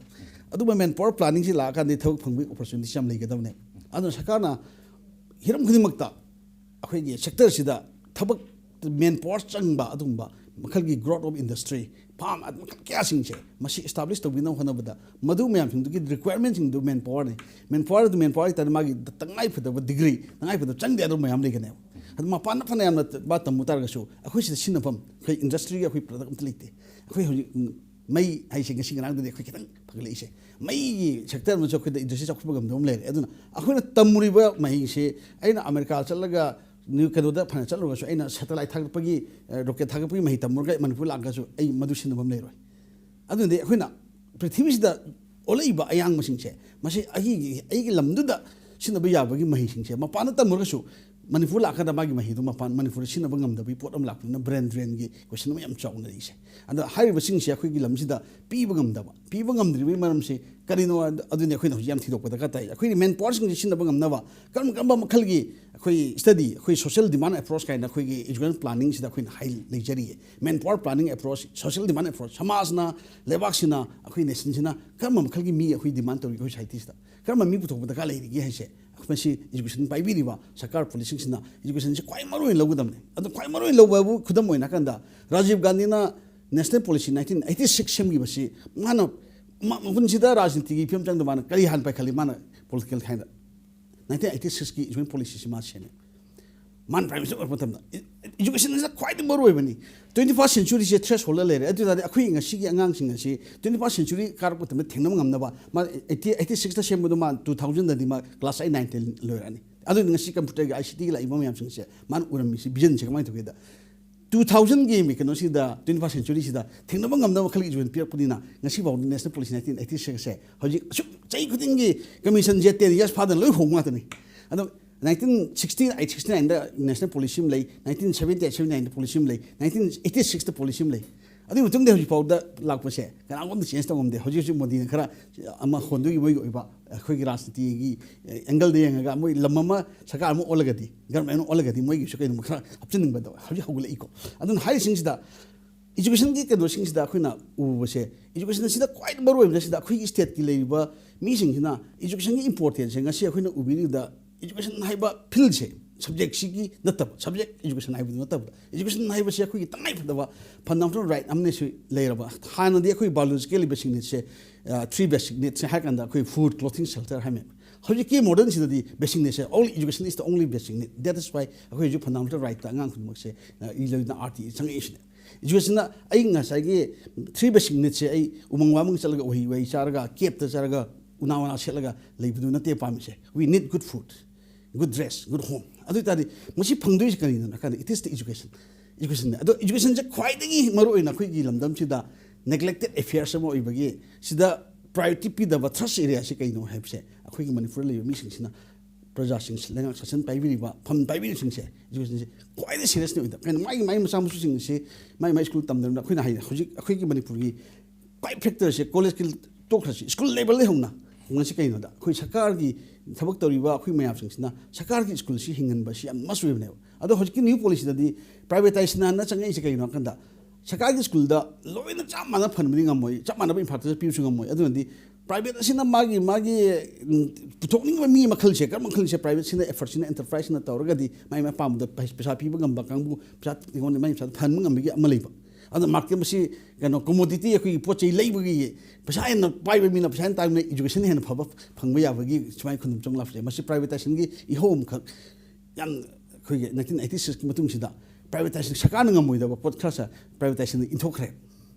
ꯑꯗꯨꯒ manpower planningꯁꯤ ꯂꯥꯛꯑꯀꯥꯟꯗꯗꯤ ꯊꯕꯛ ꯐꯪꯕꯒꯤ opportunityꯁꯤ ꯌꯥꯝ ꯂꯩꯒꯗꯕꯅꯦ꯫ ꯑꯗꯨꯅ ꯁꯔꯀꯥꯔꯅ ꯍꯤꯔꯝ ꯈꯨꯗꯤꯡꯃꯛꯇ ꯑꯩꯈꯣꯏꯒꯤ sectorꯁꯤꯗ ꯊꯕꯛ, manpower ꯆꯪꯕ ꯑꯗꯨꯒꯨꯝꯕ ꯃꯈꯜꯒꯤ growth of industry, farm, ꯃꯈꯜ ꯀꯌꯥꯁꯤꯡꯁꯦ ꯃꯁꯤ establish ꯇꯧꯕꯤꯅꯕ ꯍꯣꯠꯅꯕꯗ ꯃꯗꯨ ꯃꯌꯥꯝꯁꯤꯡꯗꯨꯒꯤ requirementꯁꯤꯡꯗꯨ manpowerꯅꯤ꯫ Manpower ꯑꯗꯨ manpower ꯍꯥꯏꯇꯥꯔꯗꯤ ꯃꯥꯒꯤ ꯇꯉꯥꯏ ꯐꯗꯕ degree, ꯇꯉꯥꯏ ꯐꯗꯕ ꯆꯪꯗꯦ ꯑꯗꯨ ꯃꯌꯥꯝ ꯂꯩꯒꯅꯦꯕ꯫ ꯑꯗꯨ ꯃꯄꯥꯟꯗ ꯐꯅꯌꯥꯝꯅ ꯃꯥ ꯇꯝꯃꯨ ꯇꯥꯔꯒꯁꯨ ꯑꯩꯈꯣꯏ ꯁꯤꯗ ꯁꯤꯖꯤꯟꯅꯐꯝ, ꯑꯩꯈꯣꯏ industryꯒꯤ ꯑꯩꯈꯣꯏ product ꯑꯝꯇ ꯂꯩꯇꯦ꯫ ꯑꯩꯈꯣꯏ ꯍꯧꯖꯤꯛ, ꯎꯝ, ꯃꯩ ꯍꯥꯏꯁꯦ ꯉꯁꯤ ꯉꯔꯥꯡꯗꯗꯤ ꯑꯩꯈꯣꯏ ꯈꯤꯇꯪ ꯐꯒꯠꯂꯛꯏꯁꯦ꯫ ꯃꯩꯒꯤ sector ꯑꯃꯁꯨ ꯑꯩꯈꯣꯏꯗ industry ꯆꯥꯎꯈꯠꯄ ꯉꯝꯗꯕ ꯑꯃ ꯂꯩꯔꯦ꯫ ꯑꯗꯨꯅ ꯑꯩꯈꯣꯏꯅ ꯇꯝꯃꯨꯔꯤꯕ ꯃꯍꯩꯁꯦ, ꯑꯩꯅ ꯑꯃꯦꯔꯤꯀꯥ ꯆꯠꯂꯒ ꯅ꯭ꯌꯨ-, ꯀꯩꯅꯣꯗ ꯐꯅ ꯆꯠꯂꯨꯔꯒꯁꯨ, ꯑꯩꯅ satellite ꯊꯥꯒꯠꯄꯒꯤ, ꯑ, rocket ꯊꯥꯒꯠꯄꯒꯤ ꯃꯍꯩ ꯇꯝꯃꯨꯔꯒ ꯃꯅꯤꯄꯨꯔ ꯂꯥꯛꯑꯒꯁꯨ ꯑꯩ ꯃꯗꯨ ꯁꯤꯖꯤꯟꯅꯕ ꯑꯃ ꯂꯩꯔꯣꯏ꯫ ꯑꯗꯨꯅꯗꯤ ꯑꯩꯈꯣꯏꯅ ꯄ꯭ꯔꯤꯊꯤꯕꯤꯁꯤꯗ ꯑꯣꯜꯂꯛꯏꯕ ꯑꯌꯥꯡꯕꯁꯤꯡꯁꯦ, ꯃꯁꯤ ꯑꯩꯒꯤ, ꯑꯩꯒꯤ ꯂꯝꯗꯨꯗ ꯁꯤꯖꯤꯟꯅꯕ ꯌꯥꯕꯒꯤ ꯃꯍꯩꯁꯤꯡꯁꯦ ꯃꯄꯥꯟꯗ ꯇꯝꯃꯨꯔꯒꯁꯨ ꯃꯅꯤꯄꯨꯔ ꯂꯥꯛꯀꯥꯟꯗ ꯃꯥꯒꯤ ꯃꯍꯩꯗꯨ ꯃꯄꯥꯟ, ꯃꯅꯤꯄꯨꯔꯗ ꯁꯤꯖꯤꯟꯅꯕ ꯉꯝꯗꯕꯒꯤ ꯄꯣꯠ ꯑꯃ ꯂꯥꯛꯄꯅꯤꯅ brain drainꯒꯤ question ꯑꯃ ꯌꯥꯝ ꯆꯥꯎꯅ ꯂꯩꯔꯤꯁꯦ꯫ ꯑꯗ ꯍꯥꯏꯔꯤꯕꯁꯤꯡꯁꯦ ꯑꯩꯈꯣꯏꯒꯤ ꯂꯝꯁꯤꯗ ꯄꯤꯕ ꯉꯝꯗꯕ, ꯄꯤꯕ ꯉꯝꯗ꯭ꯔꯤꯕꯒꯤ ꯃꯔꯝꯁꯤ ꯀꯔꯤꯅꯣ? ꯑꯗꯨꯅꯤ ꯑꯩꯈꯣꯏꯅ ꯍꯧꯖꯤꯛ ꯌꯥꯝ ꯊꯤꯗꯣꯛꯄ ꯗꯔꯀꯥꯔ ꯇꯥꯏ꯫ ꯑꯩꯈꯣꯏꯒꯤ manpowerꯁꯤꯡꯁꯦ ꯁꯤꯖꯤꯟꯅꯕ ꯉꯝꯅꯕ ꯀꯔꯝ ꯀꯔꯝꯕ ꯃꯈꯜꯒꯤ ꯑꯩꯈꯣꯏ study, ꯑꯩꯈꯣꯏ social demand approach ꯀꯥꯏꯅ ꯑꯩꯈꯣꯏꯒꯤ education planningꯁꯤꯗ ꯑꯩꯈꯣꯏꯅ ꯍꯥꯏ ꯂꯩꯖꯔꯤꯌꯦ꯫ Manpower planning approach, social demand approach, ꯁꯃꯥꯖꯅ, ꯂꯩꯕꯥꯛꯁꯤꯅ, ꯑꯩꯈꯣꯏ nationꯁꯤꯅ ꯀꯔꯝꯕ ꯃꯈꯜꯒꯤ ꯃꯤ ꯑꯩꯈꯣꯏ demand ꯇꯧꯔꯤ, ꯑꯩꯈꯣꯏ societyꯁꯤꯗ ꯀꯔꯝꯕ ꯃꯤ ꯄꯨꯊꯣꯛꯄ ꯗꯔꯀꯥꯔ ꯂꯩꯔꯤꯒꯦ ꯍꯥꯏꯁꯦ ꯃꯁꯤ education ꯄꯥꯏꯕꯤꯔꯤꯕ ꯁꯔꯀꯥꯔ policyꯁꯤꯡꯁꯤꯅ educationꯁꯤ ꯈ꯭ꯋꯥꯏ ꯃꯔꯨ ꯑꯣꯏꯅ ꯂꯧꯒꯗꯕꯅꯤ꯫ ꯑꯗꯨ ꯈ꯭ꯋꯥꯏ ꯃꯔꯨ ꯑꯣꯏꯅ ꯂꯧꯕ ꯍꯥꯏꯕꯨ ꯈꯨꯗꯝ ꯑꯣꯏꯅ ꯍꯥꯏꯔꯀꯥꯟꯗ ꯔꯥꯖꯤꯕ ꯒꯥꯟꯙꯤꯅ national policy nineteen eighty six ꯁꯦꯝꯈꯤꯕꯁꯤ ꯃꯥꯅ ꯃ-, ꯃꯄꯨꯟꯁꯤꯗ ꯔꯥꯖꯅꯤꯇꯤꯒꯤ ꯐꯤꯕꯝ ꯆꯪꯗ ꯃꯥꯅ ꯀꯔꯤ ꯍꯥꯟꯅ ꯄꯥꯏꯈꯠꯂꯤ? ꯃꯥꯅ political ꯍꯥꯏꯅ nineteen eighty sixꯀꯤ education policyꯁꯤ ꯃꯥ ꯁꯦꯝꯃꯦ꯫ ꯃꯥꯅ ꯄ꯭ꯔꯥꯏꯝ ꯃꯤꯅꯤꯁꯇꯔ ꯑꯣꯏꯔꯛꯄ ꯃꯇꯝꯗ ꯏ-, ꯏꯖꯨꯀꯦꯁꯟꯁꯤꯅ ꯈ꯭ꯋꯥꯏꯗꯒꯤ ꯃꯔꯨ ꯑꯣꯏꯕꯅꯤ꯫ ꯇ꯭ꯋꯦꯟꯇꯤ ꯐꯥꯔꯁ ꯁꯦꯟꯆꯨꯔꯤꯁꯦ ꯊ꯭ꯔꯦꯁ ꯍꯣꯜꯗ ꯂꯩꯔꯦ꯫ ꯑꯗꯨ ꯑꯣꯏ ꯇꯥꯔꯗꯤ ꯑꯩꯈꯣꯏ ꯉꯁꯤꯒꯤ ꯑꯉꯥꯡꯁꯤꯡ ꯑꯁꯤ ꯇ꯭ꯋꯦꯟꯇꯤ ꯐꯥꯔꯁ ꯁꯦꯟꯆꯨꯔꯤ ꯀꯥꯔꯛꯄ ꯃꯇꯝꯗ ꯊꯦꯡꯅꯕ ꯉꯝꯅꯕ, ꯃꯥ ꯑꯩꯠꯇꯤ, ꯑꯩꯠꯇꯤ ꯁꯤꯛꯁꯇ ꯁꯦꯝꯕꯗꯣ ꯃꯥ ꯇꯨ ꯊꯥꯎꯖꯟꯗꯗꯤ ꯃꯥ ꯀ꯭ꯂꯥꯁ ꯑꯩꯠ, ꯅꯥꯏꯟ, ꯇꯦꯟ ꯂꯣꯏꯔꯛꯑꯅꯤ꯫ ꯑꯗꯨꯅ ꯉꯁꯤ ꯀꯝꯄ꯭ꯌꯨꯇꯔꯒꯤ, ꯑꯥꯏ ꯁꯤ ꯇꯤꯒꯤ ꯂꯥꯛꯏꯕ ꯃꯌꯥꯝꯁꯤꯡꯁꯦ ꯃꯥꯅ ꯎꯔꯝꯃꯤꯁꯤ, ꯚꯤꯖꯟꯁꯦ ꯀꯃꯥꯏꯅ ꯇꯧꯒꯦꯗ, ꯇꯨ ꯊꯥꯎꯖꯟꯒꯤ ꯀꯩꯅꯣꯁꯤꯗ, ꯇ꯭ꯋꯦꯟꯇꯤ ꯐꯥꯔꯁ ꯁꯦꯟꯆꯨꯔꯤꯁꯤꯗ ꯊꯦꯡꯅꯕ ꯉꯝꯅꯕ ꯃꯈꯜꯒꯤ ꯏꯖꯨꯀꯦꯁꯟ ꯄꯤꯔꯛꯄꯅꯤꯅ ꯉꯁꯤ ꯐꯥꯎꯗ ꯅꯦꯁꯅꯦꯜ ꯄꯣꯂꯤꯁꯤ ꯅꯥꯏꯟꯇꯤꯟ ꯑꯩꯠꯇꯤ ꯁꯤꯛꯁꯁꯦ ꯍꯧꯖꯤꯛ ꯑꯁꯨꯛ ꯆꯍꯤ ꯈꯨꯗꯤꯡꯒꯤ ꯀꯃꯤꯁꯟꯁꯦ ꯇꯦꯟ ꯌꯔꯁ ꯐꯥꯗꯅ ꯂꯣꯏ ꯍꯣꯡꯕ ꯉꯥꯛꯇꯅꯤ꯫ ꯑꯗꯣ ꯅꯥꯏꯟꯇꯤꯟ ꯁꯤꯛꯁꯇꯤ ꯑꯩꯠ, ꯁꯤꯛꯁꯇꯤ ꯅꯥꯏꯟꯗ ꯅꯦꯁꯅꯦꯜ ꯄꯣꯂꯤꯁꯤ ꯑꯃ ꯂꯩ, ꯅꯥꯏꯟꯇꯤꯟ ꯁꯕꯦꯟꯇꯤ ꯑꯩꯠ, ꯁꯕꯦꯟꯇꯤ ꯅꯥꯏꯟꯗ ꯄꯣꯂꯤꯁꯤ ꯑꯃ ꯂꯩ, ꯅꯥꯏꯟꯇꯤꯟ ꯑꯩꯠꯇꯤ ꯁꯤꯛꯁꯇ ꯄꯣꯂꯤꯁꯤ ꯑꯃ ꯂꯩ꯫ ꯑꯗꯨꯒꯤ ꯃꯇꯨꯡꯗ ꯍꯧꯖꯤꯛ ꯐꯥꯎꯗ ꯂꯥꯛꯄꯁꯦ ꯀꯅꯥꯒꯨꯝꯕ ꯆꯦꯟꯖ ꯇꯧꯉꯝꯗꯦ꯫ ꯍꯧꯖꯤꯛ ꯍꯧꯖꯤꯛ ꯃꯣꯗꯤꯅ ꯈꯔ ꯑꯃ ꯍꯣꯟꯗꯣꯛꯏ, ꯃꯣꯏꯒꯤ ꯑꯣꯏꯕ ꯑꯩꯈꯣꯏꯒꯤ ꯔꯥꯖꯅꯤꯇꯤꯒꯤ ꯑꯦꯡꯒꯜꯗ ꯌꯦꯡꯉꯒ ꯃꯣꯏ ꯂꯝ ꯑꯃ ꯁꯔꯀꯥꯔ ꯑꯃ ꯑꯣꯜꯂꯒꯗꯤ, ꯒꯚꯔꯟꯃꯦꯟ ꯑꯃ ꯑꯣꯜꯂꯒꯗꯤ ꯃꯣꯏꯒꯤꯁꯨ ꯀꯩꯅꯣꯝꯃ ꯈꯔ ꯍꯥꯞꯆꯤꯟꯅꯤꯡꯕꯗꯣ ꯍꯧꯖꯤꯛ ꯍꯧꯒꯠꯂꯛꯏꯀꯣ꯫ ꯑꯗꯨꯅ ꯍꯥꯏꯔꯤꯁꯤꯡꯁꯤꯗ ꯏꯖꯨꯀꯦꯁꯟꯒꯤ ꯀꯩꯅꯣꯁꯤꯡꯁꯤꯗ ꯑꯩꯈꯣꯏꯅ ꯎꯕꯁꯦ, ꯏꯖꯨꯀꯦꯁꯟꯁꯤꯗ ꯈ꯭ꯋꯥꯏꯗꯒꯤ ꯃꯔꯨ ꯑꯣꯏꯕꯁꯤꯗ ꯑꯩꯈꯣꯏꯒꯤ ꯁ꯭ꯇꯦꯠꯀꯤ ꯂꯩꯔꯤꯕ ꯃꯤꯁꯤꯡꯁꯤꯅ ꯏꯖꯨꯀꯦꯁꯟꯒꯤ ꯏꯝꯄꯣꯔꯇꯦꯟꯁꯁꯦ ꯉꯁꯤ ꯑꯩꯈꯣꯏꯅ ꯎꯕꯤꯔꯤꯕꯗ ꯏꯖꯨꯀꯦꯁꯟ ꯍꯥꯏꯕ ꯐꯤꯜꯁꯦ, ꯁꯕꯖꯦꯛꯁꯤꯒꯤ ꯅꯠꯇꯕ, ꯁꯕꯖꯦꯛ ꯏꯖꯨꯀꯦꯁꯟ ꯍꯥꯏꯕꯗꯨ ꯅꯠꯇꯕꯗ, ꯏꯖꯨꯀꯦꯁꯟ ꯍꯥꯏꯕꯁꯤ ꯑꯩꯈꯣꯏꯒꯤ ꯇꯉꯥꯏꯐꯗꯕ ꯐꯟꯗꯥꯃꯦꯟꯇꯦꯜ ꯔꯥꯏꯠ ꯑꯃꯅꯁꯨ ꯂꯩꯔꯕ꯫ ꯍꯥꯟꯅꯗꯤ ꯑꯩꯈꯣꯏ ꯕꯥꯏꯑꯣꯂꯣꯖꯤꯀꯦꯜꯂꯤ ꯕꯦꯁꯤꯛ ꯅꯤꯠꯁꯦ, ꯊ꯭ꯔꯤ ꯕꯦꯁꯤꯛ ꯅꯤꯠꯁꯦ ꯍꯥꯏ ꯀꯥꯟꯗ ꯑꯩꯈꯣꯏ ꯐꯨꯗ, ꯀ꯭ꯂꯣꯊꯤꯡ, ꯁꯦꯜꯇꯔ ꯍꯥꯏꯃꯦ꯫ ꯍꯧꯖꯤꯛꯀꯤ ꯃꯣꯗꯔꯟꯁꯤꯗꯗꯤ basic ꯅꯤꯠꯁꯦ, only education is the only basic need, that is why ꯑꯩꯈꯣꯏ ꯍꯧꯖꯤꯛ ꯐꯟꯗꯥꯃꯦꯟꯇꯦꯜ ꯔꯥꯏꯠꯇ ꯑꯉꯥꯡ ꯈꯨꯗꯤꯡꯃꯛꯁꯦ ꯏꯂꯕꯦꯟ ꯑꯥꯔ ꯇꯤ ꯆꯪꯉꯛꯏꯁꯤꯅꯦ꯫ ꯏꯖꯨꯀꯦꯁꯟꯅ ꯑꯩ ꯉꯁꯥꯏꯒꯤ ꯊ꯭ꯔꯤ ꯕꯦꯁꯤꯛ ꯅꯤꯠꯁꯦ ꯑꯩ ꯎꯃꯪ ꯋꯥꯃꯪ ꯆꯠꯂꯒ ꯎꯍꯩ ꯋꯥꯍꯩ ꯆꯥꯔꯒ ꯀꯦꯞꯇ ꯆꯠꯂꯒ ꯎꯅꯥ ꯋꯥꯅꯥ ꯁꯦꯠꯂꯒ ꯂꯩꯕꯗꯨ ꯅꯠꯇꯦ ꯄꯥꯝꯃꯤꯁꯦ꯫ We need good food, good dress, good home꯫ ꯑꯗꯨ ꯑꯣꯏ ꯇꯥꯔꯗꯤ ꯃꯁꯤ ꯐꯪꯗꯣꯏꯁꯤ ꯀꯔꯤꯅꯣ ꯍꯥꯏ ꯀꯥꯟꯗ, it is the education, educationꯅꯦ꯫ ꯑꯗꯣ ꯏꯖꯨꯀꯦꯁꯟꯁꯦ ꯈ꯭ꯋꯥꯏꯗꯒꯤ ꯃꯔꯨꯑꯣꯏꯅ ꯑꯩꯈꯣꯏꯒꯤ ꯂꯝꯗꯝꯁꯤꯗ ꯅꯦꯒ꯭ꯂꯦꯛꯇꯦꯠ ꯑꯦꯐꯤꯌꯔꯁ ꯑꯃ ꯑꯣꯏꯕꯒꯤ ꯁꯤꯗ ꯄ꯭ꯔꯥꯏꯌꯣꯔꯤꯇꯤ ꯄꯤꯗꯕ ꯊ꯭ꯔꯁ ꯑꯦꯔꯤꯌꯥꯁꯤ ꯀꯩꯅꯣ ꯍꯥꯏꯕꯁꯦ ꯑꯩꯈꯣꯏꯒꯤ ꯃꯅꯤꯄꯨꯔꯗ ꯂꯩꯕ ꯃꯤꯁꯤꯡꯁꯤꯅ, ꯄ꯭ꯔꯖꯥꯁꯤꯡ, ꯂꯩꯉꯥꯛ ꯁꯥꯁꯟ ꯄꯥꯏꯕꯤꯔꯤꯕ, ꯐꯝ ꯄꯥꯏꯕꯤꯔꯤꯕꯁꯤꯡꯁꯦ ꯏꯖꯨꯀꯦꯁꯟꯁꯦ ꯈ꯭ꯋꯥꯏꯗꯒꯤ ꯁꯤꯔꯤꯌꯁꯅꯤ ꯑꯣꯏꯗꯕ꯫ ꯀꯩꯅꯣ ꯃꯥꯒꯤ, ꯃꯥꯒꯤ ꯃꯆꯥ ꯃꯁꯨꯁꯤꯡꯁꯤ ꯃꯥꯒꯤ, ꯃꯥꯒꯤ ꯁ꯭ꯀꯨꯜ ꯇꯝꯗꯕꯅꯤꯅ ꯑꯩꯈꯣꯏꯅ ꯍꯥꯏ ꯍꯧꯖꯤꯛ ꯑꯩꯈꯣꯏꯒꯤ ꯃꯅꯤꯄꯨꯔꯒꯤ ꯈ꯭ꯋꯥꯏ ꯐꯦꯛꯇꯔꯁꯦ ꯀꯣꯂꯦꯖꯀꯤ ꯇꯣꯛꯈ꯭ꯔꯁꯤ, ꯁ꯭ꯀꯨꯜ ꯂꯦꯕꯦꯜꯗꯒꯤ ꯍꯧꯅ ꯍꯧꯅꯁꯤ ꯀꯩꯅꯣꯗ ꯑꯩꯈꯣꯏ ꯁꯔꯀꯥꯔꯒꯤ ꯊꯕꯛ ꯇꯧꯔꯤꯕ ꯑꯩꯈꯣꯏ ꯃꯌꯥꯝꯁꯤꯡꯁꯤꯅ ꯁꯔꯀꯥꯔꯒꯤ ꯁ꯭ꯀꯨꯜꯁꯤ ꯍꯤꯡꯍꯟꯕꯁꯤ ꯌꯥꯝ ꯃꯁ ꯑꯣꯏꯕꯅꯦꯕ꯫ ꯑꯗꯣ ꯍꯧꯖꯤꯛꯀꯤ ꯅ꯭ꯌꯨ ꯄꯣꯂꯤꯁꯤꯗꯗꯤ ꯄ꯭ꯔꯥꯏꯚꯦꯇꯥꯏꯖꯦꯁꯟꯅ ꯆꯪꯉꯛꯏꯁꯦ ꯀꯩꯒꯤꯅꯣ ꯍꯥꯏ ꯀꯥꯟꯗ ꯁꯔꯀꯥꯔꯒꯤ ꯁ꯭ꯀꯨꯜꯗ ꯂꯣꯏꯅ ꯆꯞ ꯃꯥꯟꯅ ꯐꯍꯟꯕꯗꯤ ꯉꯝꯃꯣꯏ, ꯆꯞ ꯃꯥꯟꯅꯕ ꯏꯟꯐ꯭ꯔꯥꯁ꯭ꯇ꯭ꯔꯛꯆꯔ ꯄꯤꯕꯁꯨ ꯉꯝꯃꯣꯏ꯫ ꯑꯗꯨꯅꯗꯤ ꯄ꯭ꯔꯥꯏꯚꯦꯠ ꯑꯁꯤꯅ ꯃꯥꯒꯤ, ꯃꯥꯒꯤ, ꯎꯝ, ꯄꯨꯊꯣꯛꯅꯤꯡꯕ ꯃꯤ ꯃꯈꯜꯁꯦ, ꯀꯔꯝꯕ ꯃꯈꯜꯁꯦ ꯄ꯭ꯔꯥꯏꯚꯦꯠꯁꯤꯅ, ꯑꯦꯐꯔꯠꯁꯤꯅ, ꯑꯦꯟꯇꯔꯄ꯭ꯔꯥꯏꯁꯁꯤꯅ ꯇꯧꯔꯒꯗꯤ ꯃꯥꯒꯤ ꯑꯄꯥꯝꯕꯗ ꯄꯩ-, ꯄꯩꯁꯥ ꯄꯤꯕ ꯉꯝꯕ ꯀꯥꯡꯕꯨ, ꯄꯩꯁꯥ ꯑꯩꯉꯣꯟꯗ ꯃꯥꯒꯤ ꯄꯩꯁꯥ ꯐꯍꯟꯕ ꯉꯝꯕꯒꯤ ꯑꯃ ꯂꯩꯕ꯫ ꯑꯗꯣ ꯃꯥꯔꯀꯦꯠ ꯃꯁꯤ ꯀꯩꯅꯣ, ꯀꯣꯃꯣꯗꯤꯇꯤ, ꯑꯩꯈꯣꯏꯒꯤ ꯄꯣꯠ ꯆꯩ ꯂꯩꯕꯒꯤ ꯄꯩꯁꯥ ꯍꯦꯟꯅ ꯄꯥꯏꯕ ꯃꯤꯅ ꯄꯩꯁꯥ ꯍꯦꯟꯅ ꯇꯥꯟꯕꯅ ꯏꯖꯨꯀꯦꯁꯟ ꯍꯦꯟꯅ ꯐꯕ ꯐꯪꯕ ꯌꯥꯕꯒꯤ ꯁꯨꯃꯥꯏꯅ ꯈꯨꯗꯝ ꯆꯪ ꯂꯥꯛꯄꯁꯦ, ꯃꯁꯤ ꯄ꯭ꯔꯥꯏꯚꯦꯇꯥꯏꯖꯦꯁꯟꯒꯤ ꯏꯍꯧ ꯑꯃꯈꯛ ꯌꯥꯝ ꯑꯩꯈꯣꯏꯒꯤ ꯅꯥꯏꯟꯇꯤꯟ ꯑꯩꯠꯇꯤ ꯁꯤꯛꯁꯀꯤ ꯃꯇꯨꯡꯁꯤꯗ ꯄ꯭ꯔꯥꯏꯚꯦꯇꯥꯏꯖꯦꯁꯟ, ꯁꯔꯀꯥꯔꯅ ꯉꯝꯃꯣꯏꯗꯕ ꯄꯣꯠ ꯈꯔꯁꯦ ꯄ꯭ꯔꯥꯏꯚꯦꯇꯥꯏꯖꯦꯁꯟꯗ ꯏꯟꯊꯣꯛꯈ꯭ꯔꯦ꯫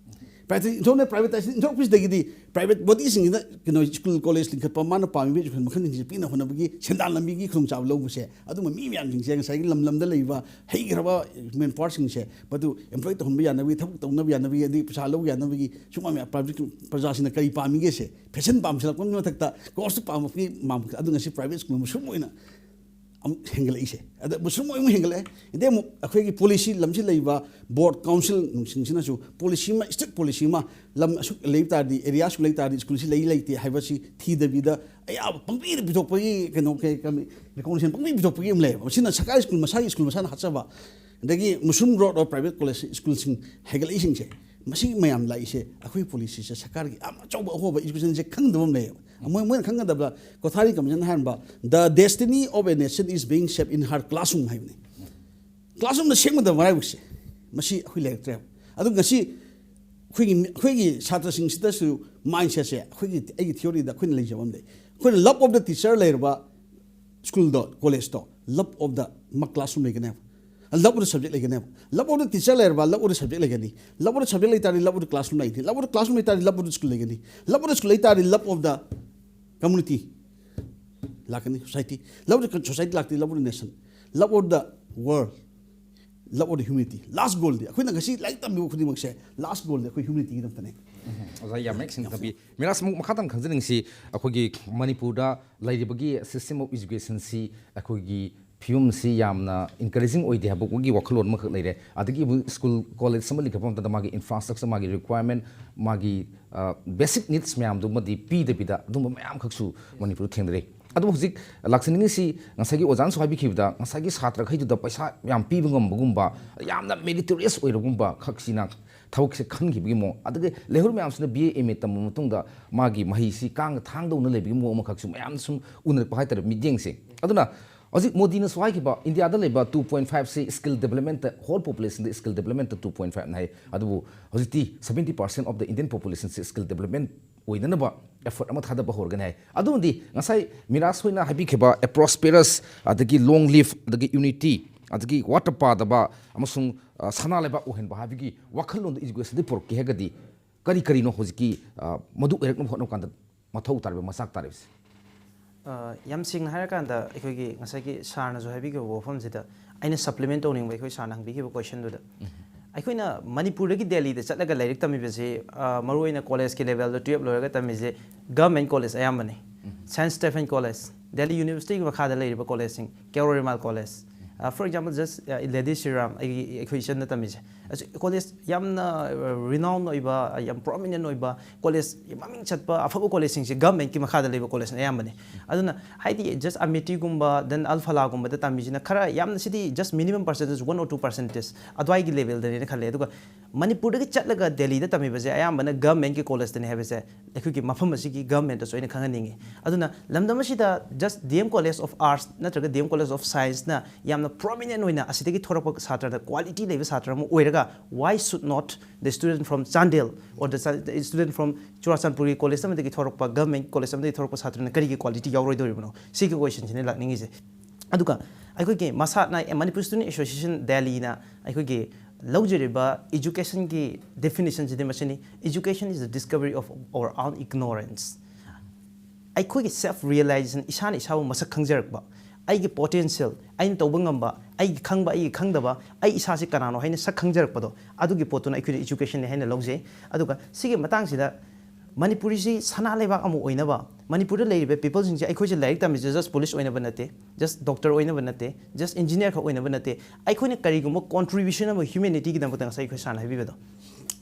ꯄ꯭ꯔꯥꯏꯚꯦꯇꯥꯏꯖꯦꯁꯟ ꯏꯟꯊꯣꯛꯅ, ꯄ꯭ꯔꯥꯏꯚꯦꯇꯥꯏꯖꯦꯁꯟ ꯏꯟꯊꯣꯛꯄꯁꯤꯗꯒꯤꯗꯤ ꯄ꯭ꯔꯥꯏꯚꯦꯠ ꯕꯣꯗꯤꯁꯤꯡꯁꯤꯅ ꯀꯩꯅꯣ ꯁ꯭ꯀꯨꯜ ꯀꯣꯂꯦꯖ ꯂꯤꯡꯈꯠꯄ, ꯃꯥꯅ ꯄꯥꯝꯃꯤꯕ ꯏꯖꯨꯀꯦꯁꯟ ꯃꯈꯜꯁꯤꯡꯁꯦ ꯄꯤꯅ ꯍꯣꯠꯅꯕꯒꯤ ꯁꯦꯟꯗꯥꯟ ꯂꯝꯕꯤꯒꯤ ꯈꯨꯗꯣꯡꯆꯥꯕ ꯂꯧꯕꯁꯦ, ꯑꯗꯨꯝꯕ ꯃꯤ ꯃꯌꯥꯝꯁꯤꯡꯁꯦ, ꯉꯁꯥꯏꯒꯤ ꯂꯝ ꯂꯝꯗ ꯂꯩꯕ ꯍꯩꯈ꯭ꯔꯕ ꯃꯦꯟ ꯄꯥꯋꯔꯁꯤꯡꯁꯦ ꯃꯗꯨ ꯑꯦꯝꯄ꯭ꯂꯣꯏ ꯇꯧꯍꯟꯕ ꯌꯥꯅꯕꯒꯤ, ꯊꯕꯛ ꯇꯧꯅꯕ ꯌꯥꯅꯕꯒꯤ, ꯑꯗꯒꯤ ꯄꯩꯁꯥ ꯂꯧꯕ ꯌꯥꯅꯕꯒꯤ, ꯁꯨꯝꯕ ꯃꯌꯥꯝ ꯄꯕ꯭ꯂꯤꯛ ꯄ꯭ꯔꯖꯥꯁꯤꯡꯅ ꯀꯔꯤ ꯄꯥꯝꯃꯤꯒꯦꯁꯦ, ꯐꯦꯁꯟ ꯄꯥꯝꯁꯤꯜꯂꯛꯄꯒꯤ ꯃꯊꯛꯇ ꯀꯣꯔꯁꯇꯨ ꯄꯥꯝꯃꯛꯄꯒꯤ ꯃꯥꯡ-, ꯑꯗꯨ ꯉꯁꯤ ꯄ꯭ꯔꯥꯏꯚꯦꯠ ꯁ꯭ꯀꯨꯜ ꯃꯨꯁꯨꯝ ꯑꯣꯏꯅ ꯑꯃꯨꯛ ꯍꯦꯟꯒꯠꯂꯛꯏꯁꯦ꯫ ꯑꯗ ꯃꯨꯁꯨꯝ ꯑꯃꯨꯛ ꯍꯦꯟꯒꯠꯂꯛꯑꯦ꯫ ꯑꯗꯩ ꯑꯃꯨꯛ ꯑꯩꯈꯣꯏꯒꯤ ꯄꯣꯂꯤꯁꯤ, ꯂꯝꯁꯤ ꯂꯩꯕ ꯕꯣꯔꯗ, ꯀꯥꯎꯟꯁꯤꯜ ꯅꯨꯡꯁꯤꯡꯁꯤꯅꯁꯨ ꯄꯣꯂꯤꯁꯤ ꯑꯃ, ꯏꯁꯇ꯭ꯔꯤꯛ ꯄꯣꯂꯤꯁꯤ ꯑꯃ, ꯂꯝ ꯑꯁꯨꯛ ꯂꯩꯕ ꯇꯥꯔꯗꯤ, ꯑꯦꯔꯤꯌꯥ ꯑꯁꯨꯛ ꯂꯩ ꯇꯥꯔꯗꯤ ꯁ꯭ꯀꯨꯜꯁꯤ ꯂꯩ ꯂꯩꯇꯦ ꯍꯥꯏꯕꯁꯤ ꯊꯤꯗꯕꯤꯗ ꯑꯌꯥꯕ ꯄꯪꯄꯤꯗ ꯄꯤꯊꯣꯛꯄꯒꯤ ꯀꯩꯅꯣ, ꯀꯩ, ꯀꯃꯤ-, ꯔꯤꯀꯣꯒꯅꯤꯁꯟ ꯄꯪꯄꯤ ꯄꯤꯊꯣꯛꯄꯒꯤ ꯑꯃ ꯂꯩꯌꯦꯕ꯫ ꯃꯁꯤꯅ ꯁꯔꯀꯥꯔ ꯁ꯭ꯀꯨꯜ, ꯃꯁꯥꯒꯤ ꯁ꯭ꯀꯨꯜ ꯃꯁꯥꯅ ꯍꯥꯠꯆꯕ, ꯑꯗꯒꯤ ꯃꯨꯁꯨꯝ ꯔꯣꯗ ꯑꯣꯐ ꯄ꯭ꯔꯥꯏꯚꯦꯠ ꯀꯣꯂꯦꯖ ꯁ꯭ꯀꯨꯜꯁꯤꯡ ꯍꯦꯟꯒꯠꯂꯛꯏꯁꯤꯡꯁꯦ, ꯃꯁꯤꯒꯤ ꯃꯌꯥꯝ ꯂꯥꯛꯏꯁꯦ ꯑꯩꯈꯣꯏ ꯄꯣꯂꯤꯁꯤꯁꯦ, ꯁꯔꯀꯥꯔꯒꯤ ꯌꯥꯝ ꯑꯆꯧꯕ ꯑꯍꯣꯕ, ꯏꯖꯨꯀꯦꯁꯟꯁꯦ ꯈꯪꯗꯕ ꯑꯃ ꯂꯩꯌꯦꯕ꯫ ꯃꯣꯏ, ꯃꯣꯏꯅ ꯈꯪꯒꯗꯕ, Kothari ꯀꯃꯤꯁꯟꯅ ꯍꯥꯏꯔꯝꯕ, "The destiny of a nation is being shaped in her classroom" ꯍꯥꯏꯕꯅꯤ꯫ ꯀ꯭ꯂꯥꯁꯔꯨꯝꯗ ꯁꯦꯝꯒꯗꯕ ꯃꯔꯥꯏꯕꯛꯁꯦ, ꯃꯁꯤ ꯑꯩꯈꯣꯏ ꯂꯩꯔꯛꯇ꯭ꯔꯦꯕ꯫ ꯑꯗꯨ ꯉꯁꯤ ꯑꯩꯈꯣꯏꯒꯤ, ꯑꯩꯈꯣꯏꯒꯤ ꯁꯥꯇ꯭ꯔꯁꯤꯡꯁꯤꯗꯁꯨ ꯃꯥꯏꯟꯁꯦꯠꯁꯦ, ꯑꯩꯈꯣꯏꯒꯤ, ꯑꯩꯒꯤ ꯊꯤꯑꯣꯔꯤꯗ ꯑꯩꯈꯣꯏꯅ ꯂꯩꯖꯕ ꯑꯃ ꯂꯩ꯫ ꯑꯩꯈꯣꯏꯅ love of the teacher ꯂꯩꯔꯕ ꯁ꯭ꯀꯨꯜꯗꯣ, ꯀꯣꯂꯦꯖꯇꯣ, love of the ꯃ-, classroom ꯂꯩꯒꯅꯦꯕ, love of the subject ꯂꯩꯒꯅꯦꯕ꯫ Love of the teacher ꯂꯩꯔꯕ, love of the subject ꯂꯩꯒꯅꯤ꯫ Love of the subject ꯂꯩ ꯇꯥꯔꯗꯤ, love of the classroom ꯂꯩꯒꯅꯤ꯫ Love of the classroom ꯂꯩ ꯇꯥꯔꯗꯤ, love of the school ꯂꯩꯒꯅꯤ꯫ Love of the school ꯂꯩ ꯇꯥꯔꯗꯤ, love of the community ꯂꯥꯛꯀꯅꯤ, society꯫ Love of the society ꯂꯥꯛꯇꯦ, love of the nation, love of the world, love of the humanity꯫ Last goalꯗꯤ, ꯑꯩꯈꯣꯏꯅ ꯉꯁꯤ ꯂꯥꯏꯔꯤꯛ ꯇꯝꯂꯤꯕ ꯈꯨꯗꯤꯡꯃꯛꯁꯦ, last goalꯗꯤ ꯑꯩꯈꯣꯏ humanityꯒꯤꯗꯃꯛꯇꯅꯦ꯫ ꯑꯣꯖꯥ, ꯌꯥꯝ ꯃꯌꯦꯛ ꯁꯦꯡꯅ ꯊꯝꯕꯤ꯫ ꯃꯤꯔꯥꯖ, ꯑꯃꯨꯛ ꯃꯈꯥ ꯇꯥꯅ ꯈꯪꯖꯅꯤꯡꯁꯤ, ꯑꯩꯈꯣꯏꯒꯤ ꯃꯅꯤꯄꯨꯔꯗ ꯂꯩꯔꯤꯕꯒꯤ system of educationꯁꯤ, ꯑꯩꯈꯣꯏꯒꯤ ꯐꯤꯕꯝꯁꯤ ꯌꯥꯝꯅ encouraging ꯑꯣꯏꯗꯦ ꯍꯥꯏꯕꯒꯤ ꯋꯥꯈꯜꯂꯣꯟ ꯑꯃꯈꯛ ꯂꯩꯔꯦ꯫ ꯑꯗꯒꯤ ꯑꯃꯨꯛ ꯁ꯭ꯀꯨꯜ ꯀꯣꯂꯦꯖ ꯑꯃ ꯂꯤꯡꯈꯠꯄ ꯃꯇꯝꯗ ꯃꯥꯒꯤ infrastructure, ꯃꯥꯒꯤ requirement, ꯃꯥꯒꯤ basic needs ꯃꯌꯥꯝꯗꯨꯃꯗꯤ ꯄꯤꯗꯕꯤꯗ ꯑꯗꯨꯝꯕ ꯃꯌꯥꯝꯈꯛꯁꯨ ꯃꯅꯤꯄꯨꯔꯗ ꯊꯦꯡꯅꯔꯤ꯫ ꯑꯗꯨꯕꯨ ꯍꯧꯖꯤꯛ ꯂꯥꯛꯆꯅꯤꯡꯉꯤꯁꯤ, ꯉꯁꯥꯏꯒꯤ ꯑꯣꯖꯥꯅꯁꯨ ꯍꯥꯏꯕꯤꯈꯤꯕꯗ, ꯉꯁꯥꯏꯒꯤ ꯁꯥꯇ꯭ꯔꯈꯩꯗꯨꯗ ꯄꯩꯁꯥ ꯌꯥꯝ ꯄꯤꯕ ꯉꯝꯕꯒꯨꯝꯕ, ꯌꯥꯝꯅ meritorious ꯑꯣꯏꯔꯒꯨꯝꯕ ꯈꯛꯁꯤꯅ ꯊꯕꯛꯁꯦ ꯈꯟꯈꯤꯕꯒꯤ ꯃꯑꯣꯡ, ꯑꯗꯒꯤ ꯂꯩꯍꯧꯔꯤꯕ ꯃꯌꯥꯝꯁꯤꯅ B A M A ꯇꯝꯕ ꯃꯇꯨꯡꯗ ꯃꯥꯒꯤ ꯃꯍꯩꯁꯤ ꯀꯥꯡꯒ ꯊꯥꯡꯗꯧꯅ ꯂꯩꯕꯒꯤ ꯃꯑꯣꯡ ꯑꯃꯈꯛꯁꯨ ꯃꯌꯥꯝꯅ ꯁꯨꯝ ꯎꯅꯔꯛꯄ ꯍꯥꯏꯇꯥꯔꯦ, ꯃꯤꯠꯌꯦꯡꯁꯦ꯫ ꯑꯗꯨꯅ ꯍꯧꯖꯤꯛ ꯃꯣꯗꯤꯅꯁꯨ ꯍꯥꯏꯈꯤꯕ, ꯏꯟꯗꯤꯌꯥꯗ ꯂꯩꯕ two point five ꯁꯤ skill developmentꯇ, whole populationꯗ skill developmentꯇ two point fiveꯅ ꯍꯥꯏ꯫ ꯑꯗꯨꯕꯨ ꯍꯧꯖꯤꯛꯇꯤ seventy percent of the Indian populationꯁꯤ skill development ꯑꯣꯏꯅꯅꯕ effort ꯑꯃ ꯊꯥꯗꯕ ꯍꯧꯔꯒꯅꯤ ꯍꯥꯏ꯫ ꯑꯗꯨꯅꯗꯤ ꯉꯁꯥꯏ ꯃꯤꯔꯥꯁ ꯍꯣꯏꯅ ꯍꯥꯏꯕꯤꯈꯤꯕ a prosperous, ꯑꯗꯒꯤ long live, ꯑꯗꯒꯤ unity, ꯑꯗꯒꯤ ꯋꯥꯠꯇ ꯄꯥꯗꯕ ꯑꯃꯁꯨꯡ, ꯑ, ꯁꯅꯥ ꯂꯩꯕꯥꯛ ꯑꯣꯏꯍꯟꯕ ꯍꯥꯏꯕꯒꯤ ꯋꯥꯈꯜꯂꯣꯟꯗꯣ educationꯗ ꯄꯨꯔꯛꯀꯦ ꯍꯥꯏꯔꯒꯗꯤ ꯀꯔꯤ ꯀꯔꯤꯅꯣ ꯍꯧꯖꯤꯛꯀꯤ, ꯑ, ꯃꯗꯨ ꯑꯣꯏꯔꯛꯅꯕ ꯍꯣꯠꯅꯕ ꯀꯥꯟꯗ ꯃꯊꯧ ꯇꯥꯔꯤꯕ, ꯃꯆꯥꯛ ꯇꯥꯔꯤꯕꯁꯦ? ꯑ, ꯌꯥꯝ ꯁꯦꯡꯅ ꯍꯥꯏꯔꯀꯥꯟꯗ ꯑꯩꯈꯣꯏꯒꯤ ꯉꯁꯥꯏꯒꯤ ꯁꯥꯔꯅꯁꯨ ꯍꯥꯏꯕꯤꯈꯤꯕ ꯋꯥꯐꯝꯁꯤꯗ ꯑꯩꯅ supplement ꯇꯧꯅꯤꯡꯕ, ꯑꯩꯈꯣꯏ ꯁꯥꯔꯅ ꯍꯪꯕꯤꯈꯤꯕ questionꯗꯨꯗ꯫ ꯑꯩꯈꯣꯏꯅ ꯃꯅꯤꯄꯨꯔꯗꯒꯤ ꯗꯦꯜꯂꯤꯗ ꯆꯠꯂꯒ ꯂꯥꯏꯔꯤꯛ ꯇꯝꯃꯤꯕꯁꯤ, ꯑ, ꯃꯔꯨꯑꯣꯏꯅ collegeꯀꯤ levelꯗ twelve ꯂꯣꯏꯔꯒ ꯇꯝꯃꯤꯁꯦ government college ꯑꯌꯥꯝꯕꯅꯤ꯫ Saint Stephen College, Delhi Universityꯒꯤ ꯃꯈꯥꯗ ꯂꯩꯔꯤꯕ collegeꯁꯤꯡ, Kero Rimal College, ꯑ, for example, just, ꯑ, Lady Shri Ram, ꯑꯩꯒꯤ, ꯑꯩꯈꯣꯏ ꯏꯆꯟꯅ ꯇꯝꯃꯤꯁꯦ꯫ ꯑꯁꯤ college ꯌꯥꯝꯅ, ꯑ, renown ꯑꯣꯏꯕ, ꯑ, ꯌꯥꯝ prominent ꯑꯣꯏꯕ college, ꯃꯃꯤꯡ ꯆꯠꯄ ꯑꯐꯕ collegeꯁꯤꯡꯁꯦ governmentꯀꯤ ꯃꯈꯥꯗ ꯂꯩꯕ collegeꯅ ꯑꯌꯥꯝꯕꯅꯤ꯫ ꯑꯗꯨꯅ ꯍꯥꯏꯗꯤ just Amityꯒꯨꯝꯕ, then Al Falahꯒꯨꯝꯕꯗ ꯇꯝꯃꯤꯁꯤꯅ ꯈꯔ ꯌꯥꯝꯅ, ꯁꯤꯗꯤ just minimum percentage, one or two percentage ꯑꯗꯨꯋꯥꯏꯒꯤ levelꯗꯅꯦꯅ ꯈꯜꯂꯦ꯫ ꯑꯗꯨꯒ ꯃꯅꯤꯄꯨꯔꯗꯒꯤ ꯆꯠꯂꯒ ꯗꯦꯜꯂꯤꯗ ꯇꯝꯃꯤꯕꯁꯦ ꯑꯌꯥꯝꯕꯅ governmentꯀꯤ collegeꯇꯅꯤ ꯍꯥꯏꯕꯁꯦ ꯑꯩꯈꯣꯏꯒꯤ ꯃꯐꯝ ꯑꯁꯤꯒꯤ governmentꯇꯁꯨ ꯑꯩꯅ ꯈꯪꯍꯟꯅꯤꯡꯉꯤ꯫ ꯑꯗꯨꯅ ꯂꯝꯗꯝ ꯑꯁꯤꯗ just D M College of Arts ꯅꯠꯇ꯭ꯔꯒ D M College of Scienceꯅ ꯌꯥꯝꯅ prominent ꯑꯣꯏꯅ ꯑꯁꯤꯗꯒꯤ ꯊꯣꯔꯛꯄ ꯁꯥꯇ꯭ꯔꯗ quality ꯂꯩꯕ ꯁꯥꯇ꯭ꯔ ꯑꯃ ꯑꯣꯏꯔꯒ, why should not the student from Chandel or the, the student from ꯆꯨꯔꯥꯆꯥꯟꯄꯨꯔꯒꯤ college ꯑꯃꯗꯒꯤ ꯊꯣꯔꯛꯄ, government college ꯑꯃꯗꯒꯤ ꯊꯣꯔꯛꯄ ꯁꯥꯇ꯭ꯔꯅ ꯀꯔꯤꯒꯤ quality ꯌꯥꯎꯔꯣꯏꯗꯧꯔꯤꯕꯅꯣ? ꯁꯤꯒꯤ questionꯁꯤꯅꯦ ꯂꯥꯛꯅꯤꯡꯉꯤꯁꯦ꯫ ꯑꯗꯨꯒ ꯑꯩꯈꯣꯏꯒꯤ ꯃꯁꯥꯅ Manipur Student Association Delhiꯅ ꯑꯩꯈꯣꯏꯒꯤ ꯂꯧꯖꯔꯤꯕ educationꯒꯤ definitionꯁꯤꯗꯤ ꯃꯁꯤꯅꯤ: "Education is the discovery of our own ignorance." ꯑꯩꯈꯣꯏꯒꯤ self realization, ꯏꯁꯥꯅ ꯏꯁꯥꯕꯨ ꯃꯁꯛ ꯈꯪꯖꯔꯛꯄ, ꯑꯩꯒꯤ potential, ꯑꯩꯅ ꯇꯧꯕ ꯉꯝꯕ, ꯑꯩꯒꯤ ꯈꯪꯕ, ꯑꯩꯒꯤ ꯈꯪꯗꯕ, ꯑꯩ ꯏꯁꯥꯁꯤ ꯀꯅꯥꯅꯣ ꯍꯥꯏꯅ ꯁꯛ ꯈꯪꯖꯔꯛꯄꯗꯣ, ꯑꯗꯨꯒꯤ ꯄꯣꯠꯇꯨꯅ ꯑꯩꯈꯣꯏꯅ educationꯅꯤ ꯍꯥꯏꯅ ꯂꯧꯖꯩ꯫ ꯑꯗꯨꯒ ꯁꯤꯒꯤ ꯃꯇꯥꯡꯁꯤꯗ ꯃꯅꯤꯄꯨꯔꯤꯁꯤ ꯁꯅꯥ ꯂꯩꯕꯥꯛ ꯑꯃ ꯑꯣꯏꯅꯕ, ꯃꯅꯤꯄꯨꯔꯗ ꯂꯩꯔꯤꯕ peopleꯁꯤꯡꯁꯦ, ꯑꯩꯈꯣꯏꯁꯦ ꯂꯥꯏꯔꯤꯛ ꯇꯝꯃꯤꯁꯦ just police ꯑꯣꯏꯅꯕ ꯅꯠꯇꯦ, just doctor ꯑꯣꯏꯅꯕ ꯅꯠꯇꯦ, just engineer ꯈꯛ ꯑꯣꯏꯅꯕ ꯅꯠꯇꯦ꯫ ꯑꯩꯈꯣꯏꯅ ꯀꯔꯤꯒꯨꯝꯕ contribution ꯑꯃ humanityꯒꯤꯗꯃꯛꯇ, ꯉꯁꯥꯏ ꯑꯩꯈꯣꯏ ꯁꯥꯔꯅ ꯍꯥꯏꯕꯤꯕꯗꯣ,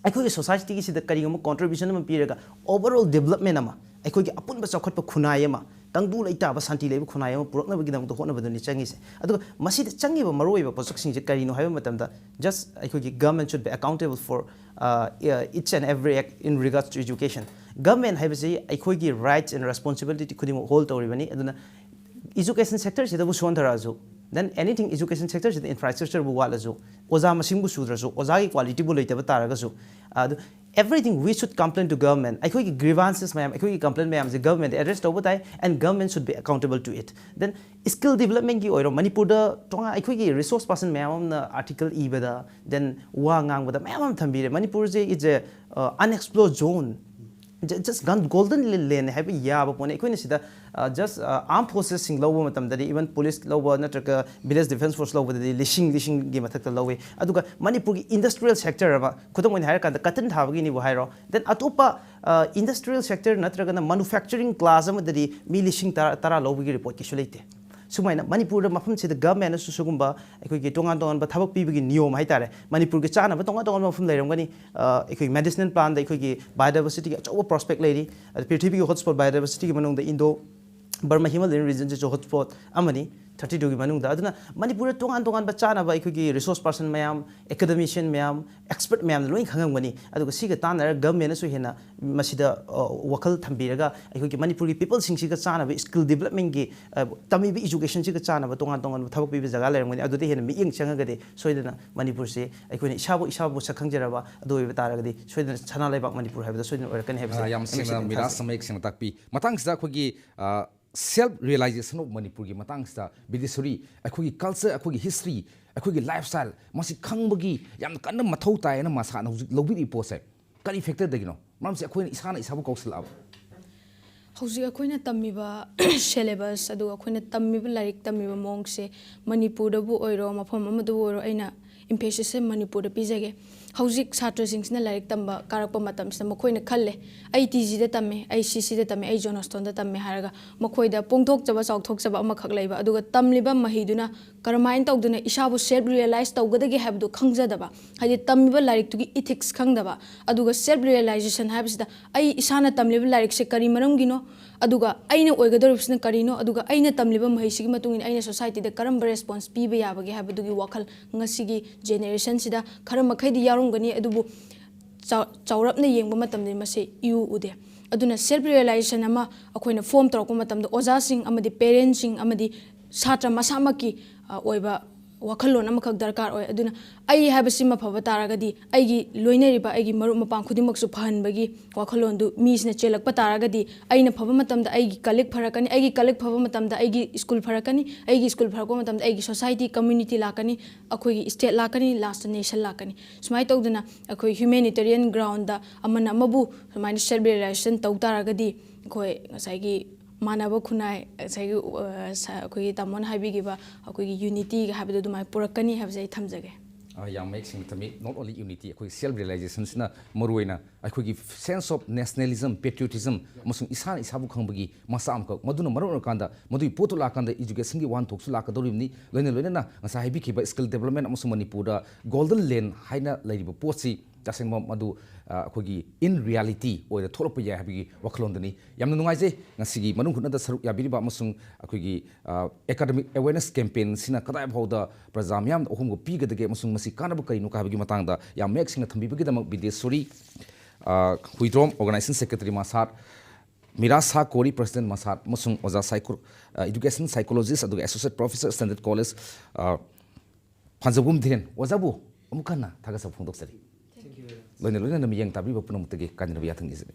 ꯑꯩꯈꯣꯏꯒꯤ societyꯒꯤꯁꯤꯗ ꯀꯔꯤꯒꯨꯝꯕ contribution ꯑꯃ ꯄꯤꯔꯒ overall development ꯑꯃ, ꯑꯩꯈꯣꯏꯒꯤ ꯑꯄꯨꯟꯕ ꯆꯥꯎꯈꯠꯄ ꯈꯨꯟꯅꯥꯏ ꯑꯃ, ꯇꯪꯗꯨ ꯂꯩꯇꯥꯕ ꯁꯥꯟꯇꯤ ꯂꯩꯕ ꯈꯨꯟꯅꯥꯏ ꯑꯃ ꯄꯨꯔꯛꯅꯕꯒꯤꯗꯃꯛꯇ ꯍꯣꯠꯅꯕꯗꯨꯅꯤ ꯆꯪꯉꯤꯁꯦ꯫ ꯑꯗꯨꯒ ꯃꯁꯤꯗ ꯆꯪꯉꯤꯕ ꯃꯔꯨꯑꯣꯏꯕ ꯄꯣꯠꯁꯛꯁꯤꯡꯁꯦ ꯀꯔꯤꯅꯣ ꯍꯥꯏꯕ ꯃꯇꯝꯗ, just ꯑꯩꯈꯣꯏꯒꯤ government should be accountable for, uh, each and every act in regards to education. Government ꯍꯥꯏꯕꯁꯤ ꯑꯩꯈꯣꯏꯒꯤ rights and responsibility ꯈꯨꯗꯤꯡꯃꯛ hold ꯇꯧꯔꯤꯕꯅꯤ꯫ ꯑꯗꯨꯅ education sectorꯁꯤꯗꯕꯨ ꯁꯣꯟꯊꯔꯛꯑꯁꯨ, then anything education sectorꯁꯤꯗ infrastructureꯕꯨ ꯋꯥꯠꯂꯁꯨ, ꯑꯣꯖꯥ ꯃꯁꯤꯡꯕꯨ ꯁꯨꯗ꯭ꯔꯁꯨ, ꯑꯣꯖꯥꯒꯤ qualityꯕꯨ ꯂꯩꯇꯕ ꯇꯥꯔꯒꯁꯨ, ꯑꯗꯨ Everything we should complain to government. ꯑꯩꯈꯣꯏꯒꯤ grievances ꯃꯌꯥꯝ, ꯑꯩꯈꯣꯏꯒꯤ complaint ꯃꯌꯥꯝꯁꯦ government address ꯇꯧꯕ ꯇꯥꯏ, and government should be accountable to it. Then skill development ꯀꯤ ꯑꯣꯏꯔꯣ, ꯃꯅꯤꯄꯨꯔꯗ ꯇꯣꯉꯥꯟ ꯑꯩꯈꯣꯏꯒꯤ resource person ꯃꯌꯥꯝ ꯑꯃꯅ article ꯏꯕꯗ, then ꯋꯥ ꯉꯥꯡꯕꯗ ꯃꯌꯥꯝ ꯑꯃ ꯊꯝꯕꯤꯔꯦ꯫ ꯃꯅꯤꯄꯨꯔꯁꯦ is a unexplored zone, just golden land ꯍꯥꯏꯕ ꯌꯥꯕ ꯄꯣꯠꯅꯤ꯫ ꯑꯩꯈꯣꯏꯅ ꯁꯤꯗ just armed forces ꯁꯤꯡ ꯂꯧꯕ ꯃꯇꯝꯗꯗꯤ, even police ꯂꯧꯕ ꯅꯠꯇ꯭ꯔꯒ village defence force ꯂꯧꯕꯗꯗꯤ ꯂꯤꯁꯤꯡ ꯂꯤꯁꯤꯡꯒꯤ ꯃꯊꯛꯇ ꯂꯧꯋꯤ꯫ ꯑꯗꯨꯒ ꯃꯅꯤꯄꯨꯔꯒꯤ industrial sector ꯑꯃ, ꯈꯨꯗꯝ ꯑꯣꯏꯅ ꯍꯥꯏꯔꯀꯥꯟꯗ cotton ꯊꯥꯕꯒꯤꯅꯤꯕꯨ ꯍꯥꯏꯔꯣ, then ꯑꯇꯣꯞꯄ industrial sector ꯅꯠꯇ꯭ꯔꯒꯅ manufacturing class ꯑꯃꯗꯗꯤ ꯃꯤ ꯂꯤꯁꯤꯡ ꯇꯔꯥ ꯇꯔꯥ ꯂꯧꯕꯒꯤ report ꯀꯩꯁꯨ ꯂꯩꯇꯦ꯫ ꯁꯨꯃꯥꯏꯅ ꯃꯅꯤꯄꯨꯔꯗ ꯃꯐꯝꯁꯤꯗ government ꯅꯁꯨ ꯁꯤꯒꯨꯝꯕ ꯑꯩꯈꯣꯏꯒꯤ ꯇꯣꯉꯥꯟ ꯇꯣꯉꯥꯟꯕ ꯊꯕꯛ ꯄꯤꯕꯒꯤ ꯅꯤꯌꯣꯝ ꯍꯥꯏꯇꯥꯔꯦ, ꯃꯅꯤꯄꯨꯔꯒꯤ ꯆꯥꯅꯕ ꯇꯣꯉꯥꯟ ꯇꯣꯉꯥꯟꯕ ꯃꯐꯝ ꯂꯩꯔꯝꯒꯅꯤ꯫ ꯑꯩꯈꯣꯏꯒꯤ medicinal plant ꯗ ꯑꯩꯈꯣꯏꯒꯤ biodiversity ꯒꯤ ꯑꯆꯧꯕ prospect ꯂꯩꯔꯤ꯫ ꯑꯗ ꯄ꯭ꯔꯤꯊꯤꯕꯤꯒꯤ hotspot biodiversity ꯒꯤ ꯃꯅꯨꯡꯗ Indo Burma Himalayan region ꯁꯤꯁꯨ hotspot ꯑꯃꯅꯤ, thirty two ꯒꯤ ꯃꯅꯨꯡꯗ꯫ ꯑꯗꯨꯅ ꯃꯅꯤꯄꯨꯔꯗ ꯇꯣꯉꯥꯟ ꯇꯣꯉꯥꯟꯕ ꯆꯥꯅꯕ ꯑꯩꯈꯣꯏꯒꯤ resource person ꯃꯌꯥꯝ, academician ꯃꯌꯥꯝ, expert ꯃꯌꯥꯝꯅ ꯂꯣꯏ ꯈꯪꯉꯝꯒꯅꯤ꯫ ꯑꯗꯨꯒ ꯁꯤꯒ ꯇꯥꯟꯅꯔꯒ government ꯅꯁꯨ ꯍꯦꯟꯅ ꯃꯁꯤꯗ ꯋꯥꯈꯜ ꯊꯝꯕꯤꯔꯒ ꯑꯩꯈꯣꯏꯒꯤ ꯃꯅꯤꯄꯨꯔꯒꯤ people ꯁꯤꯡꯁꯤꯒ ꯆꯥꯅꯕ skill development ꯀꯤ ꯇꯝꯃꯤꯕ education ꯁꯤꯒ ꯆꯥꯅꯕ ꯇꯣꯉꯥꯟ ꯇꯣꯉꯥꯟꯕ ꯊꯕꯛ ꯄꯤꯕ ꯖꯒꯥ ꯂꯩꯔꯝꯒꯅꯤ꯫ ꯑꯗꯨꯗ ꯍꯦꯟꯅ ꯃꯤꯠꯌꯦꯡ ꯆꯪꯉꯒꯗꯤ ꯁꯣꯏꯗꯅ ꯃꯅꯤꯄꯨꯔꯁꯦ ꯑꯩꯈꯣꯏꯅ ꯏꯁꯥꯕꯨ ꯏꯁꯥꯕꯨ ꯁꯛ ꯈꯪꯖꯔꯕ ꯑꯗꯨ ꯑꯣꯏꯕ ꯇꯥꯔꯒꯗꯤ ꯁꯣꯏꯗꯅ ꯁꯅꯥ ꯂꯩꯕꯥꯛ ꯃꯅꯤꯄꯨꯔ ꯍꯥꯏꯕꯗꯣ ꯁꯣꯏꯗꯅ ꯑꯣꯏꯔꯛꯀꯅꯤ ꯍꯥꯏꯕꯁꯦ ꯑ, ꯌꯥꯝ ꯁꯦꯡꯅ ꯃꯤꯔꯥꯖ ꯊꯝꯖꯩ꯫ ꯃꯌꯦꯛ ꯁꯦꯡꯅ ꯇꯥꯛꯄꯤ꯫ ꯃꯇꯥꯡꯁꯤꯗ ꯑꯩꯈꯣꯏꯒꯤ self realization of ꯃꯅꯤꯄꯨꯔꯒꯤ ꯃꯇꯥꯡꯁꯤꯗ, ꯕꯤꯗꯦꯁꯣꯔꯤ, ꯑꯩꯈꯣꯏꯒꯤ culture, ꯑꯩꯈꯣꯏꯒꯤ history, ꯑꯩꯈꯣꯏꯒꯤ lifestyle ꯃꯁꯤ ꯈꯪꯕꯒꯤ ꯌꯥꯝꯅ ꯀꯟꯅ ꯃꯊꯧ ꯇꯥꯏ ꯍꯥꯏꯅ ꯃꯁꯥꯅ ꯍꯧꯖꯤꯛ ꯂꯧꯕꯤꯔꯤꯕ ꯄꯣꯠꯁꯦ ꯀꯔꯤ factor ꯗꯒꯤꯅꯣ? ꯃꯔꯝꯁꯦ ꯑꯩꯈꯣꯏꯅ ꯏꯁꯥꯅ ꯏꯁꯥꯕꯨ ꯀꯥꯎꯁꯜꯂꯛꯑꯕ꯫ ꯍꯧꯖꯤꯛ ꯑꯩꯈꯣꯏꯅ ꯇꯝꯃꯤꯕ syllabus, ꯑꯗꯨꯒ ꯑꯩꯈꯣꯏꯅ ꯇꯝꯃꯤꯕ ꯂꯥꯏꯔꯤꯛ ꯇꯝꯃꯤꯕ ꯃꯑꯣꯡꯁꯦ ꯃꯅꯤꯄꯨꯔꯗꯕꯨ ꯑꯣꯏꯔꯣ, ꯃꯐꯝ ꯑꯃꯗꯕꯨ ꯑꯣꯏꯔꯣ, ꯑꯩꯅ emphasis ꯁꯦ ꯃꯅꯤꯄꯨꯔꯗ ꯄꯤꯖꯒꯦ꯫ ꯍꯧꯖꯤꯛ ꯁꯥꯇ꯭ꯔꯁꯤꯡꯁꯤꯅ ꯂꯥꯏꯔꯤꯛ ꯇꯝꯕ ꯀꯥꯔꯛꯄ ꯃꯇꯝꯁꯤꯗ ꯃꯈꯣꯏꯅ ꯈꯜꯂꯦ, "ꯑꯩ ꯇꯤ ꯖꯤꯗ ꯇꯝꯃꯦ, ꯑꯩ ꯁꯤ ꯁꯤꯗ ꯇꯝꯃꯦ, ꯑꯩ ꯖꯣꯟ ꯍꯣꯁꯇꯣꯟꯗ ꯇꯝꯃꯦ" ꯍꯥꯏꯔꯒ ꯃꯈꯣꯏꯗ ꯄꯣꯡꯊꯣꯛꯆꯕ ꯆꯥꯎꯊꯣꯛꯆꯕ ꯑꯃꯈꯛ ꯂꯩꯕ, ꯑꯗꯨꯒ ꯇꯝꯂꯤꯕ ꯃꯍꯩꯗꯨꯅ ꯀꯔꯝꯍꯥꯏꯅ ꯇꯧꯗꯨꯅ ꯏꯁꯥꯕꯨ self realize ꯇꯧꯒꯗꯒꯦ ꯍꯥꯏꯕꯗꯨ ꯈꯪꯖꯗꯕ, ꯍꯥꯏꯗꯤ ꯇꯝꯃꯤꯕ ꯂꯥꯏꯔꯤꯛꯇꯨꯒꯤ ethics ꯈꯪꯗꯕ, ꯑꯗꯨꯒ self realization ꯍꯥꯏꯕꯁꯤꯗ ꯑꯩ ꯏꯁꯥꯅ ꯇꯝꯂꯤꯕ ꯂꯥꯏꯔꯤꯛꯁꯦ ꯀꯔꯤ ꯃꯔꯝꯒꯤꯅꯣ, ꯑꯗꯨꯒ ꯑꯩꯅ ꯑꯣꯏꯒꯗꯧꯔꯤꯕꯁꯤꯅ ꯀꯔꯤꯅꯣ, ꯑꯗꯨꯒ ꯑꯩꯅ ꯇꯝꯂꯤꯕ ꯃꯍꯩꯁꯤꯒꯤ ꯃꯇꯨꯡ ꯏꯟꯅ ꯑꯩꯅ society ꯗ ꯀꯔꯝꯕ response ꯄꯤꯕ ꯌꯥꯕꯒꯦ ꯍꯥꯏꯕꯗꯨꯒꯤ ꯋꯥꯈꯜ ꯉꯁꯤꯒꯤ generation ꯁꯤꯗ ꯈꯔ ꯃꯈꯩꯗꯤ ꯌꯥꯎꯔꯝꯒꯅꯤ, ꯑꯗꯨꯕꯨ ꯆꯥꯎ-, ꯆꯥꯎꯔꯞꯅ ꯌꯦꯡꯕ ꯃꯇꯝꯗꯗꯤ ꯃꯁꯤ ꯏꯎ ꯎꯗꯦ꯫ ꯑꯗꯨꯅ self realization ꯑꯃ ꯑꯩꯈꯣꯏꯅ form ꯇꯧꯔꯛꯄ ꯃꯇꯝꯗ ꯑꯣꯖꯥꯁꯤꯡ ꯑꯃꯗꯤ parent ꯁꯤꯡ ꯑꯃꯗꯤ ꯁꯥꯇ꯭ꯔ ꯃꯁꯥꯃꯛꯀꯤ, ꯑ, ꯑꯣꯏꯕ ꯋꯥꯈꯜꯂꯣꯟ ꯑꯃꯈꯛ ꯗꯔꯀꯥꯔ ꯑꯣꯏ꯫ ꯑꯗꯨꯅ ꯑꯩ ꯍꯥꯏꯕꯁꯤꯃ ꯐꯕ ꯇꯥꯔꯒꯗꯤ, ꯑꯩꯒꯤ ꯂꯣꯏꯅꯔꯤꯕ ꯑꯩꯒꯤ ꯃꯔꯨꯞ ꯃꯄꯥꯡ ꯈꯨꯗꯤꯡꯃꯛꯁꯨ ꯐꯍꯟꯕꯒꯤ ꯋꯥꯈꯜꯂꯣꯟꯗꯨ ꯃꯤꯁꯤꯅ ꯆꯦꯜꯂꯛꯄ ꯇꯥꯔꯒꯗꯤ, ꯑꯩꯅ ꯐꯕ ꯃꯇꯝꯗ ꯑꯩꯒꯤ ꯀꯂꯤꯛ ꯐꯔꯛꯀꯅꯤ, ꯑꯩꯒꯤ ꯀꯂꯤꯛ ꯐꯕ ꯃꯇꯝꯗ ꯑꯩꯒꯤ ꯁ꯭ꯀꯨꯜ ꯐꯔꯛꯀꯅꯤ, ꯑꯩꯒꯤ ꯁ꯭ꯀꯨꯜ ꯐꯔꯛꯄ ꯃꯇꯝꯗ ꯑꯩꯒꯤ ꯁꯣꯁꯥꯏꯇꯤ, ꯀꯝꯃ꯭ꯌꯨꯅꯤꯇꯤ ꯂꯥꯛꯀꯅꯤ, ꯑꯩꯈꯣꯏꯒꯤ ꯁ꯭ꯇꯦꯠ ꯂꯥꯛꯀꯅꯤ, ꯂꯥꯁꯇ ꯅꯦꯁꯟ ꯂꯥꯛꯀꯅꯤ꯫ ꯁꯨꯃꯥꯏꯅ ꯇꯧꯗꯅ ꯑꯩꯈꯣꯏ ꯍ꯭ꯌꯨꯃꯦꯅꯤꯇꯦꯔꯤꯌꯟ ꯒ꯭ꯔꯥꯎꯟꯗ ꯑꯃꯅ ꯑꯃꯕꯨ ꯁꯨꯃꯥꯏꯅ ꯁꯦꯜꯐ ꯔꯤꯌꯦꯂꯥꯏꯖꯦꯁꯟ ꯇꯧ ꯇꯥꯔꯒꯗꯤ, ꯑꯩꯈꯣꯏ ꯉꯁꯥꯏꯒꯤ ꯃꯥꯟꯅꯕ ꯈꯨꯟꯅꯥꯏ, ꯉꯁꯥꯏꯒꯤ, ꯑ, ꯁ-, ꯑꯩꯈꯣꯏꯒꯤ ꯇꯥꯃꯣꯅ ꯍꯥꯏꯕꯤꯈꯤꯕ ꯑꯩꯈꯣꯏꯒꯤ ꯌꯨꯅꯤꯇꯤꯒ ꯍꯥꯏꯕꯗꯣ ꯑꯗꯨꯃꯥꯏꯅ ꯄꯨꯔꯛꯀꯅꯤ ꯍꯥꯏꯕꯁꯦ ꯑꯩ ꯊꯝꯖꯒꯦ꯫ ꯑ, ꯌꯥꯝ ꯃꯌꯦꯛ ꯁꯦꯡꯅ ꯊꯝꯃꯤ꯫ Not only unity, ꯑꯩꯈꯣꯏ ꯁꯦꯜꯐ ꯔꯤꯌꯦꯂꯥꯏꯖꯦꯁꯟꯁꯤꯅ ꯃꯔꯨꯑꯣꯏꯅ ꯑꯩꯈꯣꯏꯒꯤ sense of nationalism, patriotism ꯑꯃꯁꯨꯡ ꯏꯁꯥꯅ ꯏꯁꯥꯕꯨ ꯈꯪꯕꯒꯤ ꯃꯆꯥꯛ ꯑꯃꯈꯛ, ꯃꯗꯨꯅ ꯃꯔꯝ ꯑꯣꯏꯔꯀꯥꯟꯗ ꯃꯗꯨꯒꯤ ꯄꯣꯠꯇꯨ ꯂꯥꯛꯀꯥꯟꯗ ꯏꯖꯨꯀꯦꯁꯟꯒꯤ ꯋꯥꯍꯟꯊꯣꯛꯁꯨ ꯂꯥꯛꯀꯗꯧꯔꯤꯕꯅꯤ꯫ ꯂꯣꯏꯅ ꯂꯣꯏꯅꯅ ꯉꯁꯥꯏ ꯍꯥꯏꯕꯤꯈꯤꯕ ꯁ꯭ꯀꯤꯜ ꯗꯦꯕꯂꯞꯃꯦꯟ ꯑꯃꯁꯨꯡ ꯃꯅꯤꯄꯨꯔꯗ ꯒꯣꯜꯗꯟ ꯂꯦꯟ ꯍꯥꯏꯅ ꯂꯩꯔꯤꯕ ꯄꯣꯠꯁꯤ ꯇꯁꯦꯡꯕ ꯃꯗꯨ, ꯑ, ꯑꯩꯈꯣꯏꯒꯤ in reality ꯑꯣꯏꯅ ꯊꯣꯛꯂꯛꯄ ꯌꯥꯏ ꯍꯥꯏꯕꯒꯤ ꯋꯥꯈꯜꯂꯣꯟꯗꯨꯅꯤ꯫ ꯌꯥꯝꯅ ꯅꯨꯡꯉꯥꯏꯖꯩ ꯉꯁꯤꯒꯤ ꯃꯅꯨꯡ ꯍꯨꯠꯅꯗ ꯁꯔꯨꯛ ꯌꯥꯕꯤꯔꯤꯕ ꯑꯃꯁꯨꯡ ꯑꯩꯈꯣꯏꯒꯤ, ꯑ, academic awareness campaignꯁꯤꯅ ꯀꯗꯥꯏ ꯐꯥꯎꯗ ꯄ꯭ꯔꯖꯥ ꯃꯤꯌꯥꯝꯗ ꯑꯍꯣꯡꯕ ꯄꯤꯒꯗꯒꯦ ꯑꯃꯁꯨꯡ ꯃꯁꯤ ꯀꯥꯟꯅꯕ ꯀꯔꯤꯅꯣ ꯍꯥꯏꯕꯒꯤ ꯃꯇꯥꯡꯗ ꯌꯥꯝ ꯃꯌꯦꯛ ꯁꯦꯡꯅ ꯊꯝꯕꯤꯕꯒꯤꯗꯃꯛ ꯕꯤꯗꯦꯁꯣꯔꯤ, ꯑ, ꯍꯨꯏꯗ꯭ꯔꯣꯝ, Organizing Secretary ꯃꯁꯥꯠ, ꯃꯤꯔꯥ ꯁꯥ ꯀꯣꯔꯤ, President ꯃꯁꯥꯠ, ꯑꯃꯁꯨꯡ ꯑꯣꯖꯥ ꯁꯥꯏꯀꯣ-, ꯑ, Education Psychologist ꯑꯗꯨꯒ Associate Professor, Standard College, ꯑ, ꯐꯥꯟꯖꯧꯕꯨꯝ ꯙꯤꯔꯦꯟ꯫ ꯑꯣꯖꯥꯕꯨ ꯑꯃꯨꯛ ꯍꯟꯅ ꯊꯥꯒꯠꯆꯕ ꯐꯣꯡꯗꯣꯛꯆꯔꯤ꯫ ꯂꯣꯏꯅ ꯂꯣꯏꯅꯅ ꯃꯤꯠꯌꯦꯡ ꯇꯥꯕꯤꯕ ꯄꯨꯝꯅꯃꯛꯇꯒꯤ ꯀꯥꯏꯅꯅꯕ ꯌꯥꯊꯪ ꯅꯤꯖꯔꯤ꯫